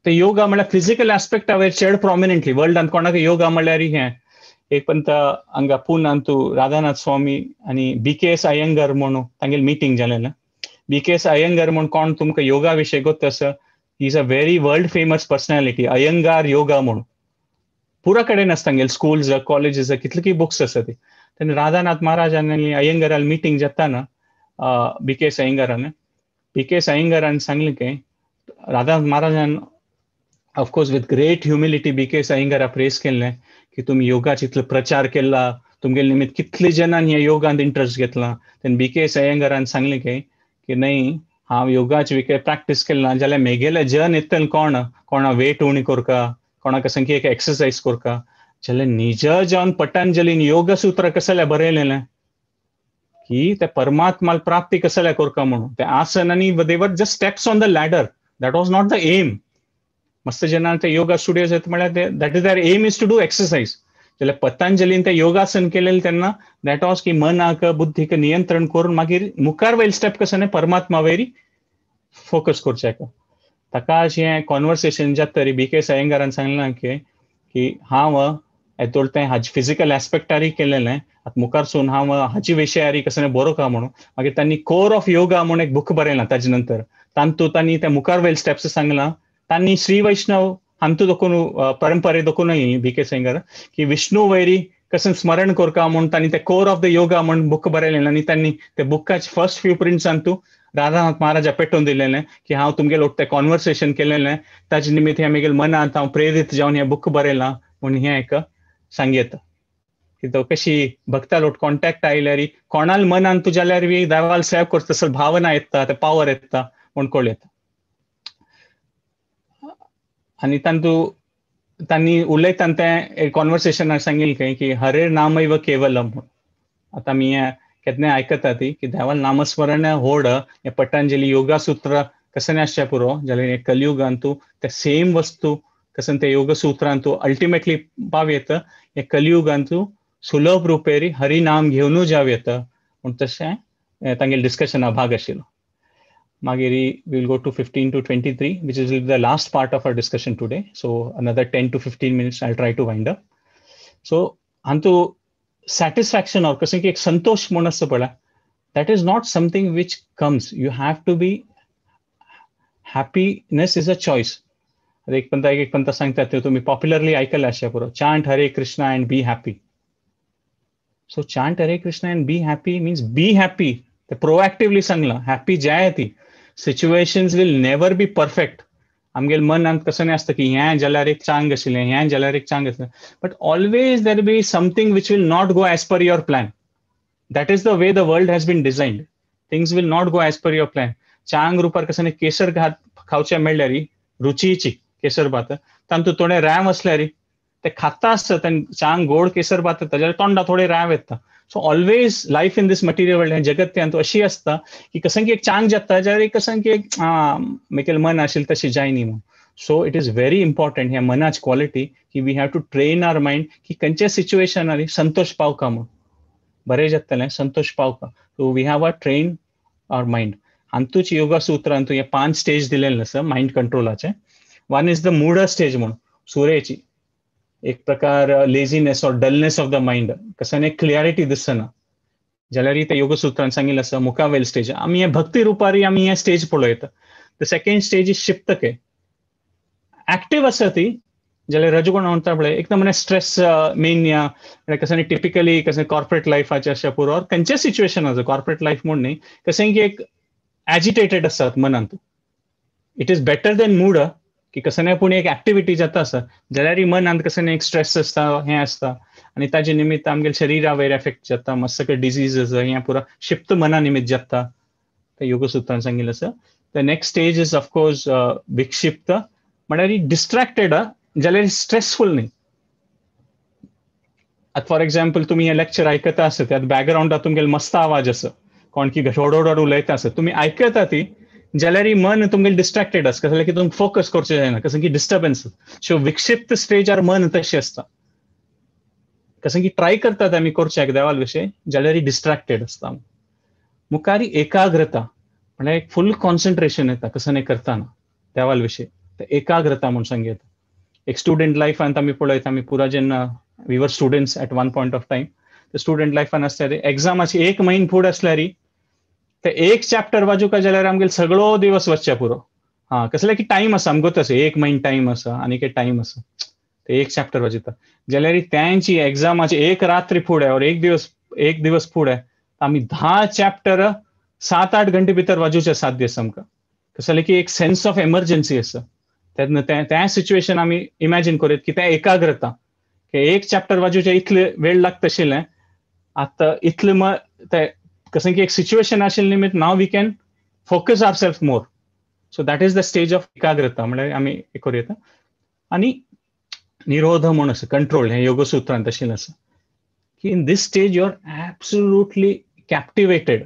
A: ते योगा म्हळ्यार फिजिकल एस्पेक्टा वयर चड प्रोमिनंटली वर्ल्डान कोणाक योगा म्हळ्यार हें एक पंत हांगा पुनान तूं राधानाथ स्वामी आनी BKS Iyengar म्हणून तांगेलें मिटींग जालें ना. BKS Iyengar म्हूण कोण तुमकां योगा विशय गोत्त आसा, he is a very world famous personality, Iyengar yoga म्हणून पुरा कडेन आसता तांगेले स्कूल्स कॉलेजीस कितले बुक्स आसा ती. तेन्ना राधानाथ महाराजान आनी अयंगारान मिटींग जाता ना BKS अयंगारान, BKS अयंगारान सांगलें की Radhanath महाराजान of course with great humility BKS अयंगारा praise केल्लें की तुमी योगाच इतलो प्रचार केला, तुमगेले निमित्त कितले जणांनी ह्या योगांत इंट्रस्ट घेतला. तेन्ना BKS अयंगारान सांगलें की न्हय हांव योगाच विके प्रॅक्टीस केला जाल्यार मेगेले जन येतले कोण कोणा वेट उणी करका, कोणाक संकी एक एक्सरसाइज करका, जाल्यार निज जावन पतंजलीन योग सूत्र कसले बरयलेलें की ते परमात्मा प्राप्ती कसले करका म्हणून. ते आसन आनी they were just steps on the ladder, that was not the aim. मस्त जणांक ते योगा स्टुडियोज येता म्हळ्यार that is their aim is to do exercise. जाल्यार पतंजलीन ते योगासन केलेलें तेन्ना that was की मनाक बुद्धीक नियंत्रण करून मागीर मुखार वयल स्टेप कसो न्हय परमात्मा वयरी फोकस करचें. ताका अशें कॉन्वर्सेशन जाता तरी BKS अयंगारान सांगलां की हांव येदोळ तें हाजे फिजिकल एस्पेक्टारूय केलेलें, आतां मुखार सून हांव हाजे विशयारी कसो बरो का म्हणून. मागीर तांणी कोर ऑफ योगा म्हूण एक बूक बरयलां ताजे नंतर, तातूंत तांणी ते मुखार वयल स्टेप्स सांगलां. तांणी श्री वैष्णव हांतू दोकून परंपरे दोकून BKS Iyengar की विष्णू वैरी कशें स्मरण करका म्हूण तांणी ते कोर ऑफ the yoga म्हूण बूक बरयलें आनी तांणी ते बुकाचे फर्स्ट फ्यू प्रिंट्स हातूं राधानाथ महाराजा पेटोवन दिलेलें की हांव तुमगेले ते कॉन्वर्सेशन केलेलें ताजे निमित्त हें म्हगेले मनांत हांव प्रेरीत जावन हें बूक बरयलां म्हूण हें एक सांगयता की तो कशी भक्ता लोट कॉन्टेक्ट आयल्यार कोणाल मनान तूं जाल्यार बी देवाल सेव करता तसो भावना येता, ते पावर येता म्हूण कळयता. आनी तांतू तांणी उलयतना तें कॉन्वर्सेशनाक सांगिल्लें खंय की हरे नामैव केवलम म्हूण. आतां आमी हें केन्नाय आयकता ती की देवाल नामस्मरण होड हें पतंजली योगा सूत्र कशें आसचें पुरो, जाल्यार कलियुगान तूं ते सेम वस्तू कशें ते योग सूत्रान तूं अल्टिमेटली पाव येता, हे कलियुगान तूं सुलभ रुपेरी हरिनाम घेवनू जावं येता म्हूण तशें तांगेले डिस्कशना भाग आशिल्लो. मागीर we will go to 15 to 23, which is the last part of our discussion today. So another 10 to 15 minutes I will try to wind up. So हातूं सॅटिस्फॅक्शन ऑर कशें की एक संतोश म्हूण आसता पळय, that is not something which comes. You have to be happiness is a choice. एक पंता एक पंता सांगतात ते तुम्ही पॉप्युलरली आयकले आसचें पुरो, chant Hare Krishna and be happy. So chant Hare Krishna and be happy means be happy, ते proactively सांगलां happy जाय ती. Situations will never be perfect. आमगेले मनांत कसं न्हय आसता की हें जाल्यार एक चांग आशिल्लें, हें जाल्यार एक चांग आशिल्लें, but always there be something which will not go as per your plan. That is the way the world has been designed. Things will not go as per your plan. चांग रुपार कसं न्हय केसर घात खावचें मेळ्ळ्यार रुचीची केसर भात तांतूत थोडे रॅम आसल्यार ते खाता आसत आनी चांग गोड केसर भात येता जाल्यार तोंडा थोडे रॅव येता. So always life in this material world हें जगत तें अशी आसता की कसं की एक चांग जाता जाल्यार कसं की एक मेकेल मन आशिल्लें तशें जायनी म्हणून. So it is very important ह्या मनाची क्वॉलिटी की we have to train our mind की खंयच्या सिच्युएशनार संतोष पावका म्हणून बरें जातलें Santosh पावका. So we have a train our mind. हातूंत योगा सूत्रांत हे 5 स्टेज दिलेले आसा मायंड कंट्रोलाचे. One is the mood stage म्हणून सुरेची एक प्रकार laziness or dullness of the mind, कसं एक क्लियरिटी दिसना जाल्यार ते योग सूत्रान सांगिल्लें आसा मुखावेल स्टेज. आमी हे भक्ती रुपारी आमी हे स्टेज पळयता. The second stage is क्षिप्तके, active आसा ती जाल्यार रजगुण म्हणटा पळय एकदम म्हणजे स्ट्रेस मेन या कसं टिपिकली कसं कॉर्पोरेट लायफाचें अशें पुरो ऑर खंयचें सिच्युएशन आसा कॉर्पोरेट लायफ म्हूण न्ही कशें की एक एजिटेटेड आसात मनांत. It is better than mood की कसं न्हय पूण एक एक्टिविटी जाता आसा जाल्यार मनांत कसं न्हय एक स्ट्रेस आसता हें आसता आनी ताजे निमित्त आमगेले शरिरा वयर एफेक्ट जाता, मस्त डिजीज हें पुरो क्षिप्त मना निमित्त जाता. ते योगसूत्रान सांगिल्लें आसा. The next stage is of course विक्षिप्त म्हळ्यार डिस्ट्रॅक्टेड जाल्यार स्ट्रेसफूल न्ही. आतां फॉर एग्जाम्पल तुमी हें लेक्चर आयकता आसत आतां बॅकग्रावंडार तुमगेलो मस्त आवाज आसा कोण की घडोडोड उलयता आसत तुमी आयकता ती जाल्यार मन तुमगेलें डिस्ट्रॅक्टेड आसा कसलें की तुमकां फोकस करचें जायना कसं की डिस्टर्बन्स. सो विक्षिप्त स्टेजार मन तशें आसता कसं की ट्राय करतात आमी करच्याक देवाल विशय जाल्यार डिस्ट्रॅक्टेड आसता. मुखार एकाग्रता म्हळ्यार एक फूल कॉन्सन्ट्रेशन येता कसं न्हय करतना देवाल विशय एकाग्रता म्हूण सांग येता. एक स्टुडंट लायफांत आमी पळयता आमी पुरा जेन्ना we were students at one point of time student लायफान आसल्यार एग्जामाची एक म्हयनो फुडें आसल्यार ते एक चॅप्टर वाजूका जाल्यार आमगेले सगळो दिवस वचचे पुरो. हा कसले की टायम आसा आमकां तशें एक म्हयनो टायम आसा आनी एक टायम आसा ते एक चॅप्टर वाजयता जाल्यार त्यांची एग्जामाची एक रात्री फुडें ऑर एक दिवस फुडें आमी 10 चॅप्टर 7-8 घंटे भितर वाजोवचे सात दीस आमकां. कसले की एक सेन्स ऑफ एमर्जन्सी आसा तेन्ना त्या सिच्युएशन आमी इमॅजीन करूं की त्या एकाग्रता की एक चॅप्टर वाजोवचे इतले वेळ लागता आशिल्लें आतां इतले ते कसं की एक सिच्युएशन आशिल्ले निमित्त now we can focus our self more. So that is the stage of एकाग्रता म्हळ्यार आमी करूं येता. आनी निरोध म्हूण आसा कंट्रोल हें योगसूत्रांत आशिल्लें आसा की in this stage you are absolutely captivated.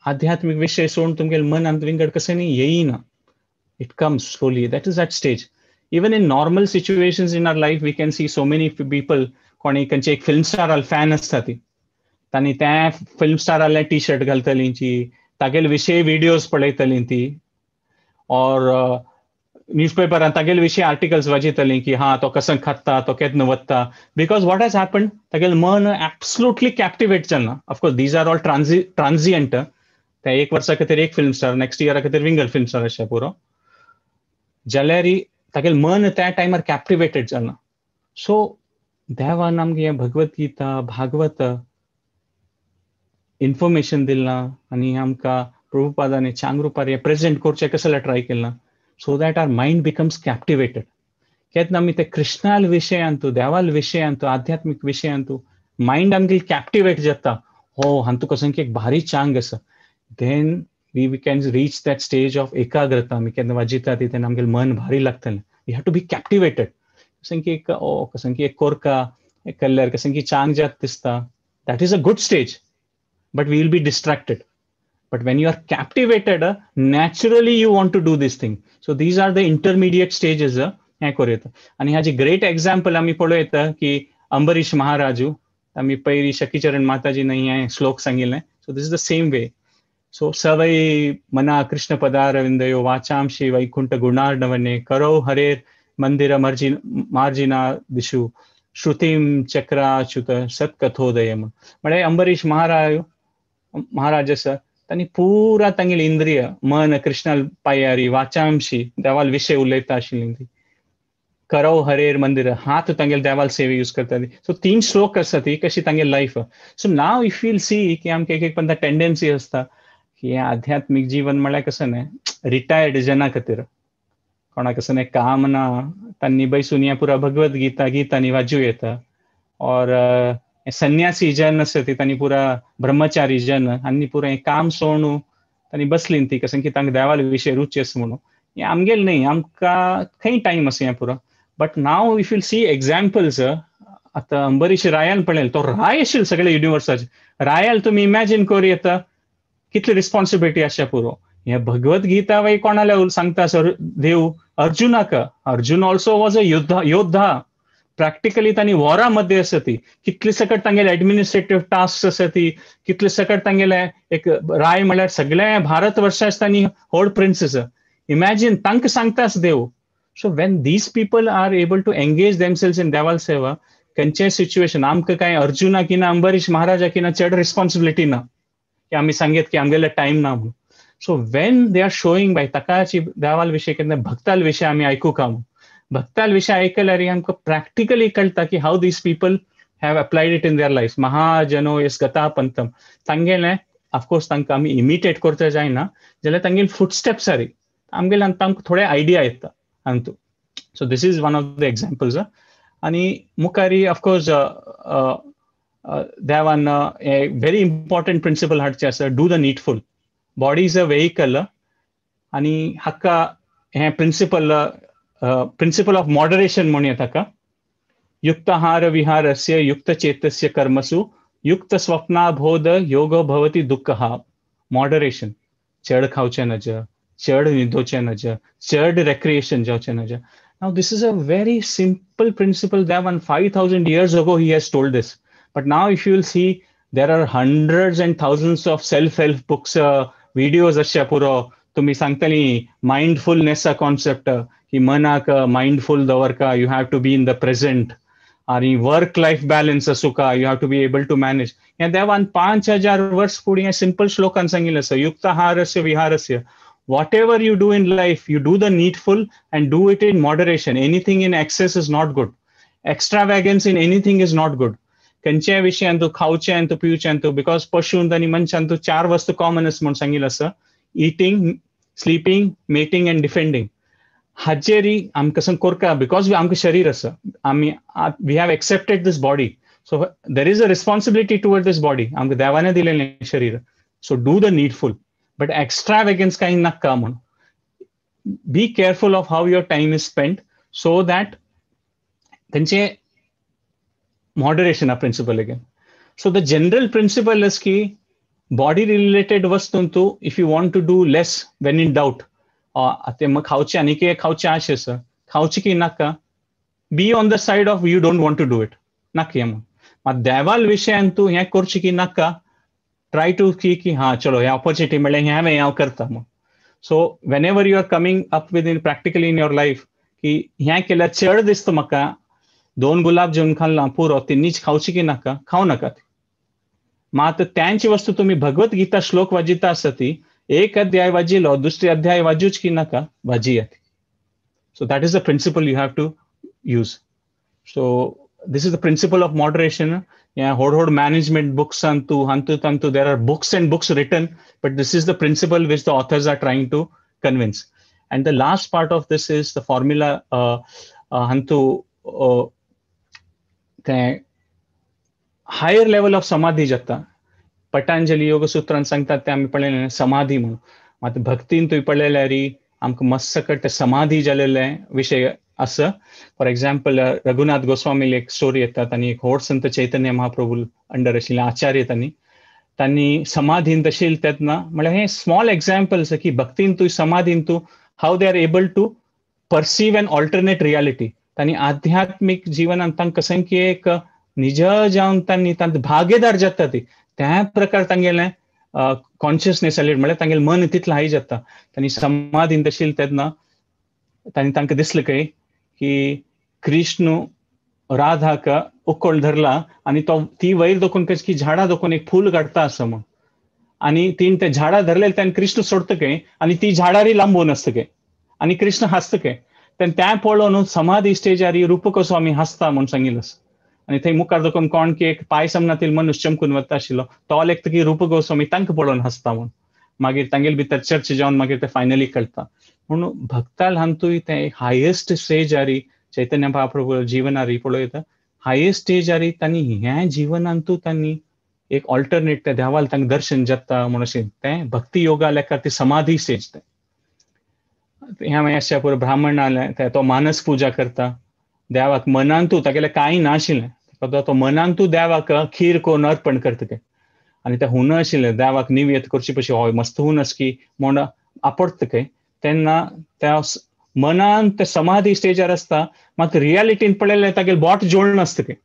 A: आध्यात्मीक विशय सोडून तुमगेले मनांत विंगड कशें न्ही येयना, it comes slowly. That is that stage. Even in normal situations in our life we can see so many people कोणी खंयचे एक फिल्म स्टार फॅन आसता ती तांणी त्या फिल्म स्टाराले टी शर्ट घालतली ती तागेले विशय विडियोज पळयतली ती ऑर न्यूजपेपरान तागेले विशय आर्टिकल्स वाचयतली की हा तो कसं खाता तो केन्ना वता because what has happen तागेलें मन एब्सोल्युटली कॅप्टिवेट जालें. Of course these are all transient. त्या एक वर्सा खातीर एक फिल्म स्टार नेक्स्ट इयरा खातीर विंगड फिल्म स्टार अशें पुरो जाल्यार तागेलें मन त्या टायमार कॅप्टिवेटेड जालें. सो देवान आमकां हें भगवत गीता भागवत इन्फॉर्मेशन दिलां आनी आमकां प्रभुपादान चांग रुपार हें प्रेजेंट करचें कसलें ट्राय केलां so that our mind becomes captivated. केन्ना आमी ते कृष्णाल विशयांतू देवाल विशयांतू आध्यात्मीक विशयांतू मायंड आमगेलें कॅप्टिवेट जाता हो हातूंत कसं की एक भारी चांग आसा then we can reach that stage of एकाग्रता. आमी केन्ना वाजयता ती तेन्ना आमगेलें मन भारी लागतलें. We have to be captivated. कसं की एक ओ कसं की एक कोरका एक कल्ल्यार कसं की चांग जात दिसता that is a good stage but we will be distracted. But when you are captivated, naturally you want to do this thing. So these are the intermediate stages. हें करूं येता. आनी हाजी ग्रेट एग्जाम्पल आमी पळोवं येता की अंबरीश महाराजू आमी पयलीं शकीचरण माताजी हें श्लोक सांगिल्लें. So this is the same way. So सवै मना कृष्ण पदारविंदयो वाचांशी वैकुंठ गुणार्णवने करो हरेर मंदिर मार्जिना दिशु श्रुतीम चक्राच्युत सत्कथोदय. म्हळ्यार अंबरीश महाराज आसा तांणी पुरा तांगेली इंद्रिय मन कृष्णा पायारी वाचांशी देवाल विशय उलयता आशिल्ली ती करव हरेर मंदिर हात तांगेले देवाल सेवे यूज करता. सो 3 श्लोक आसा ती कशी तांगेली life. So now if you'll see की आमकां एक एक पंदा टेंडन्सी आसता की हें आध्यात्मीक जीवन म्हळ्यार कसं न्हय रिटायर्ड जना खातीर कोणाक कसं न्हय काम ना तांणी बैसून हें पुरा भगवत गीता गीतांनी वाजूं येता ऑर संन्यासी जन आसा ती तांणी पुरा ब्रह्मचारी जन आनी पुरा हें काम सोडून तांणी बसली ती कसं की तांकां देवाल विशय रुची आसा म्हणून हें आमगेलें न्ही, आमकां खंय टायम आसा हें पुरो. But now if you'll see examples, आतां अंबरीश रायान पळयलें, तो राय आशिल्लो सगळे युनिवर्साचे. रायाल तुमी इमॅजीन करूं येता कितली रिस्पॉन्सिबिलिटी आसा पुरो. हें भगवत गीता वय कोणाल्या सांगता सर देव अर्जुनाक. अर्जुन ऑल्सो वॉज अ योद्धा. प्रॅक्टिकली तांणी वॉरा मध्ये आसा ती कितले सकट तांगेले एडमिनिस्ट्रेटीव टास्क आसा ती कितले सकट तांगेले एक राय म्हळ्यार सगळे भारत वर्षाच तांणी व्हड प्रिन्स आसा. इमॅजीन तांकां सांगताच देव. So when these people are able to engage themselves in देवाल सेवा, खंयचेय सिच्युएशन आमकां कांय अर्जुनाक ना अंबरीश महाराजाक ना चड रिस्पॉन्सिबिलिटी ना की आमी सांगेत की आमगेले टायम ना म्हणून. So when they are showing by ताकाची देवाल विशय केन्ना भक्ताल विशय आमी आयकूंक म्हणून, भक्ताल विशय आयकल्यार आमकां प्रॅक्टिकली कळटा की how these people have applied it in their life. महाजनो yes गता पंथम तांगेलें ऑफकोर्स तांकां आमी इमिटेट करता जायना जाल्यार तांगेले फुटस्टेप्स आरी आमगेले तांकां थोडे आयडिया येता Antu. So this is one of the examples. आनी मुखारी ऑफकोर्स देवान व्हेरी इम्पॉर्टंट प्रिंसिपल हाडचें आसा, do the needful. Body is a vehicle. आनी हाका हें प्रिंसिपल प्रिंसिपल ऑफ मॉडरेशन म्हणूया ताका. युक्तहार विहारस्य युक्त चेतस्य कर्मसु युक्त स्वप्नाबोध योग भवति दुःखः. मॉडरेशन, चड खावचें नज, चड न्हिदोवचें नज, चड रेक्रिएशन जावचें नज. Now this is a very simple principle that 5,000 years ago he has told this. But now if you will see, there are hundreds and thousands of self-help books, videos अशे पुरो तुमी सांगतली माइंडफुलनेस कॉन्सेप्ट की मनाक mindful दवरका, you have to be in the present. आनी work life balance आसूका, you have to be able to manage. हें देवान 5,000 वर्स फुडें हें सिंपल श्लोकान सांगिल्लें आसा, युक्तहारस्य विहारस्य. Whatever you do in life, you do the needful and do it in moderation. Anything in excess is not good. Extravagance in anything is not good. खंयच्याय विशयान तूं खावचें तूं पिवचें तूं, because पशूंत आनी मनशान तूं 4 वस्तू कॉमन आसा म्हूण सांगिल्लें आसा, eating, sleeping, mating and defending. हाचेरय आमकां सांग कोरका, because आमकां शरीर आसा, आमी we have accepted this body, so there is a responsibility toward this body. आमकां देवाने दिलेलें शरीर, so do the needful but extravagance कांय नाका म्हणून. Be careful of how your time is spent so that तेंचे मॉडरेशन हा principle again. So the general principle is की body related वस्तून तूं if you want to do less when in doubt, ते मग खावचें आनी कितें खावचें आशें आसा, खावचें की नाका, be on the side of you don't want to do it, नाका हें म्हणून. मात देवाल विशयान तूं हें करचें की नाका, ट्राय टू की हां चलो हे ऑपॉर्च्युनिटी मेळ्ळें हें हांवें हांव करता म्हणून. So whenever you are coming up with in practically in your life की हें केल्यार चड दिसता म्हाका, 2 गुलाब जामुन खाल्ला पुरो, ती नीच खावची की नाका, खावं नाका ती. मात त्यांची वस्तू तुमी भगवत गीता श्लोक वाजिता आसा ती एक अध्याय वाजिलो दुसरी अध्याय वाजूच की नाका, वाजिया ती. So that is the principle you have to use. So this is the principle of moderation. Yeah, hod hod management books antu hantu tantu, there are books and books written, but this is the principle which the authors are trying to convince. And the last part of this is the formula hantu higher level of samadhi jatta. Patanjali Yoga Sutran सांगतात ते आमी पळयलें समाधी म्हणून. मात भक्तीन तुवें पळयल्यार आमकां मस्त सकट समाधी जालेले विशय आसा. फॉर एक्झाम्पल रघुनाथ गोस्वामी एक स्टोरी येता, तांणी एक व्हड संत चैतन्य महाप्रभू अंडर आशिल्ले आचार्य, तांणी तांणी समाधीन आशिल्ले तेन्ना, म्हळ्यार हे स्मॉल एक्झाम्पल्स की भक्तीन तूं समाधीन तूं how they are able to perceive an alternate reality. तांणी आध्यात्मीक जिवनान तांकां सामकी एक निज जावन तांणी तांकां भागेदार जाता ती त्या प्रकार तांगेलें कॉन्शियसनेस आसली, म्हळ्यार तांगेलें मन तितलें हाय जाता. तांणी समाधीन आशिल्ले तेन्ना तांणी तांकां दिसलें काय की कृष्ण राधाक उकळ धरला आनी तो ती वयर दोखून कशी की झाडां दोखून एक फूल काडटा आसा म्हूण, आनी तीन ते झाडां धरले तेन्ना कृष्ण सोडटा काय आनी ती झाडारय लांबून आसता काय आनी कृष्ण हांसता काय. तेन्ना तें पळोवन समाधी स्टेजार रूप गोस्वामी हांसता म्हूण सांगिल्लें आसा. आनी थंय मुखार दोखून कोण की एक पांय समनातील मनुष्य चमकून वता आशिल्लो, तो लेखता की रूप गोस्वामी तांकां पळोवन हांसता म्हूण. मागीर तांगेले भितर चर्चा जावन मागीर ते फायनली कळटा. म्हणून भक्ताल हांतूय ते हायेस्ट स्टेज आरी चैतन्य महाप्रभू जिवनारी पळयता हायेस्ट स्टेज आरी तांणी ह्या जिवनांतू तांणी एक ऑल्टरनेट त्या देवाल तांकां दर्शन जाता म्हूण अशें तें भक्ती योगा लेखा ती समाधी स्टेज तें. ह्या मागीर पुरो ब्राह्मण आले तो मानस पूजा करता देवाक मनांतू तागेलें कांय नाशिल्लें तो मनांतू देवाक खीर कोन अर्पण करता ते आनी ते हुन आशिल्लें देवाक निवेद करची पशी हय मस्त हुन आस की म्हूण आपडटा काय तेन्ना त्या मनान ते समाधी स्टेजार आसता मात रियालिटीन पळयलें तागेलें बोट जोडून आसता काय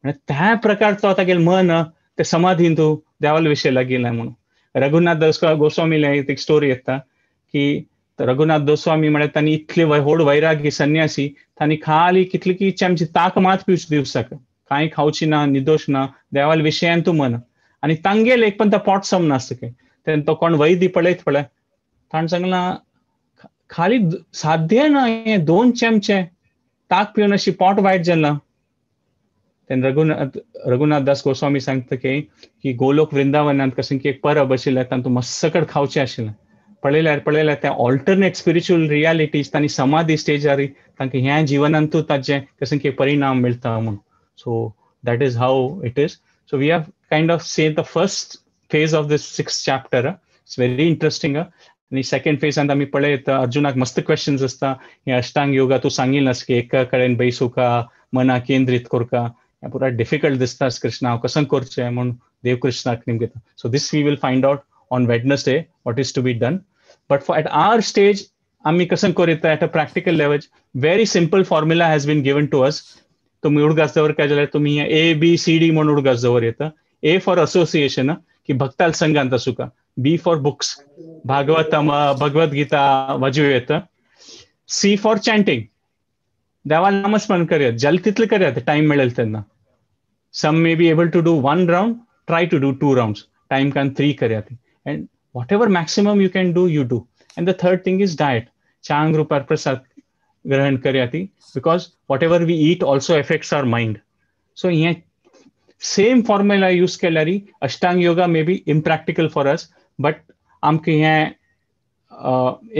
A: आनी त्या प्रकारचो तागेलें मन ते समाधीन तूं देवाल विशय लागिल्लें म्हणून. रघुनाथ दास गोस्वामीले एक स्टोरी येता की रघुनाथ गोस्वामी म्हळ्यार तांणी इतले व्हड वैरागी संन्यासी तांणी खाली कितली की आमची ताक मात पिवची दिवसाक कांय खावची ना निदोश ना देवाल विशयान तूं मन आनी तांगेले एक पण पोट सम नासता काय तेन्ना तो कोण वैद्य पळयत पळय ताणें सांगलां खाली साध्य ना हें 2 चमचे ताक पिवन अशी पोट वायट जालां. तेन्ना रघुनाथ दास गोस्वामी सांगता की गोलोक वृंदावनांत कशें की एक परब आशिल्लें तातूंत मस्सकड खावचें आशिल्लें पळयल्यार पळयल्यार त्या ऑल्टरनेट स्पिरिच्युअल रियालिटीज तांणी समाधी स्टेजार तांकां ह्या जिवनांतूच ताचें कशें की परिणाम मेळटा म्हूण. So that is how it is. So we have kind of say the first phase of this 6th chapter. It's very interesting. आनी सेकंड फेजांत आमी पळयत अर्जुनाक मस्त क्वेश्चन्स आसता हे अष्टांग योगा तूं सांगिल्लें आसा की एका कडेन बैसुका मना केंद्रीत करका हें पुरा डिफिकल्ट दिसता कृष्णा हांव कसं करचें म्हूण देव कृष्णाक नेमकें. So this we will find out on Wednesday what is to be done. But for at our stage आमी कसं करता at a practical level very simple formula has been given to us. तुमी उडगास दवर काय जाल्यार तुमी ए बी सी डी म्हूण उडगास दवर येता. ए फॉर असोसिएशन की भक्ताल संघांत आसूका, बी फॉर बुक्स भागवतम भगवद्गीता वाजू येता, सी फॉर चॅन्टिंग देवा नामस्मरण करयात जल तितलें करयात टायम मेळेल तेन्ना. Some may be able to do 1 round, try to do 2 rounds, time can 3 करयात and whatever maximum you can do you do. And the third thing is diet, चांग रुपार प्रसाद ग्रहण करयात because whatever we eat also affects our mind. So हें same formula use केल्यार Ashtanga yoga may be impractical for us but आमकां हें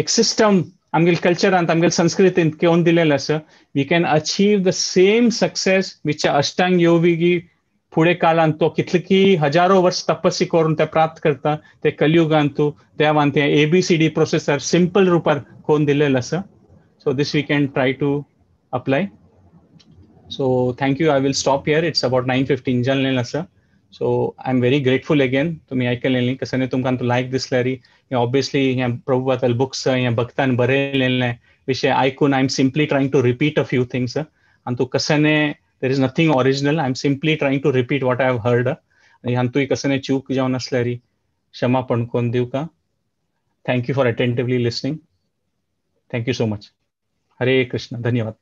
A: एक system आमगेले कल्चरांत आमगेले संस्कृतींत घेवन दिलेलें आसा. We can achieve the same success which Ashtanga योगी फुडें काळांत तो कितले की हजारो वर्स तपस्या करून ते प्राप्त करता ते कलियुगांत देवान ते A B C D processor simple रुपार कोन दिलेलें आसा. So this we can try to apply. So thank you. I will stop here. It's about 9:15 जाल्लें आसा. So I am very grateful again तुमी आयकलें कसं तुमकां लायक दिसल्यार ऑब्वियसली हें प्रभुपादाले बुक्स हें भक्तान बरयलेलें विशय आयकून I am simply trying to repeat a few things. आनी तूं कसने there is nothing original. I am simply trying to repeat what I have heard. आनी हातूंय कसने चूक जावन आसल्यार क्षमापण कोन दिवका. Thank you for attentively listening. Thank you so much. Hare Krishna. धन्यवाद.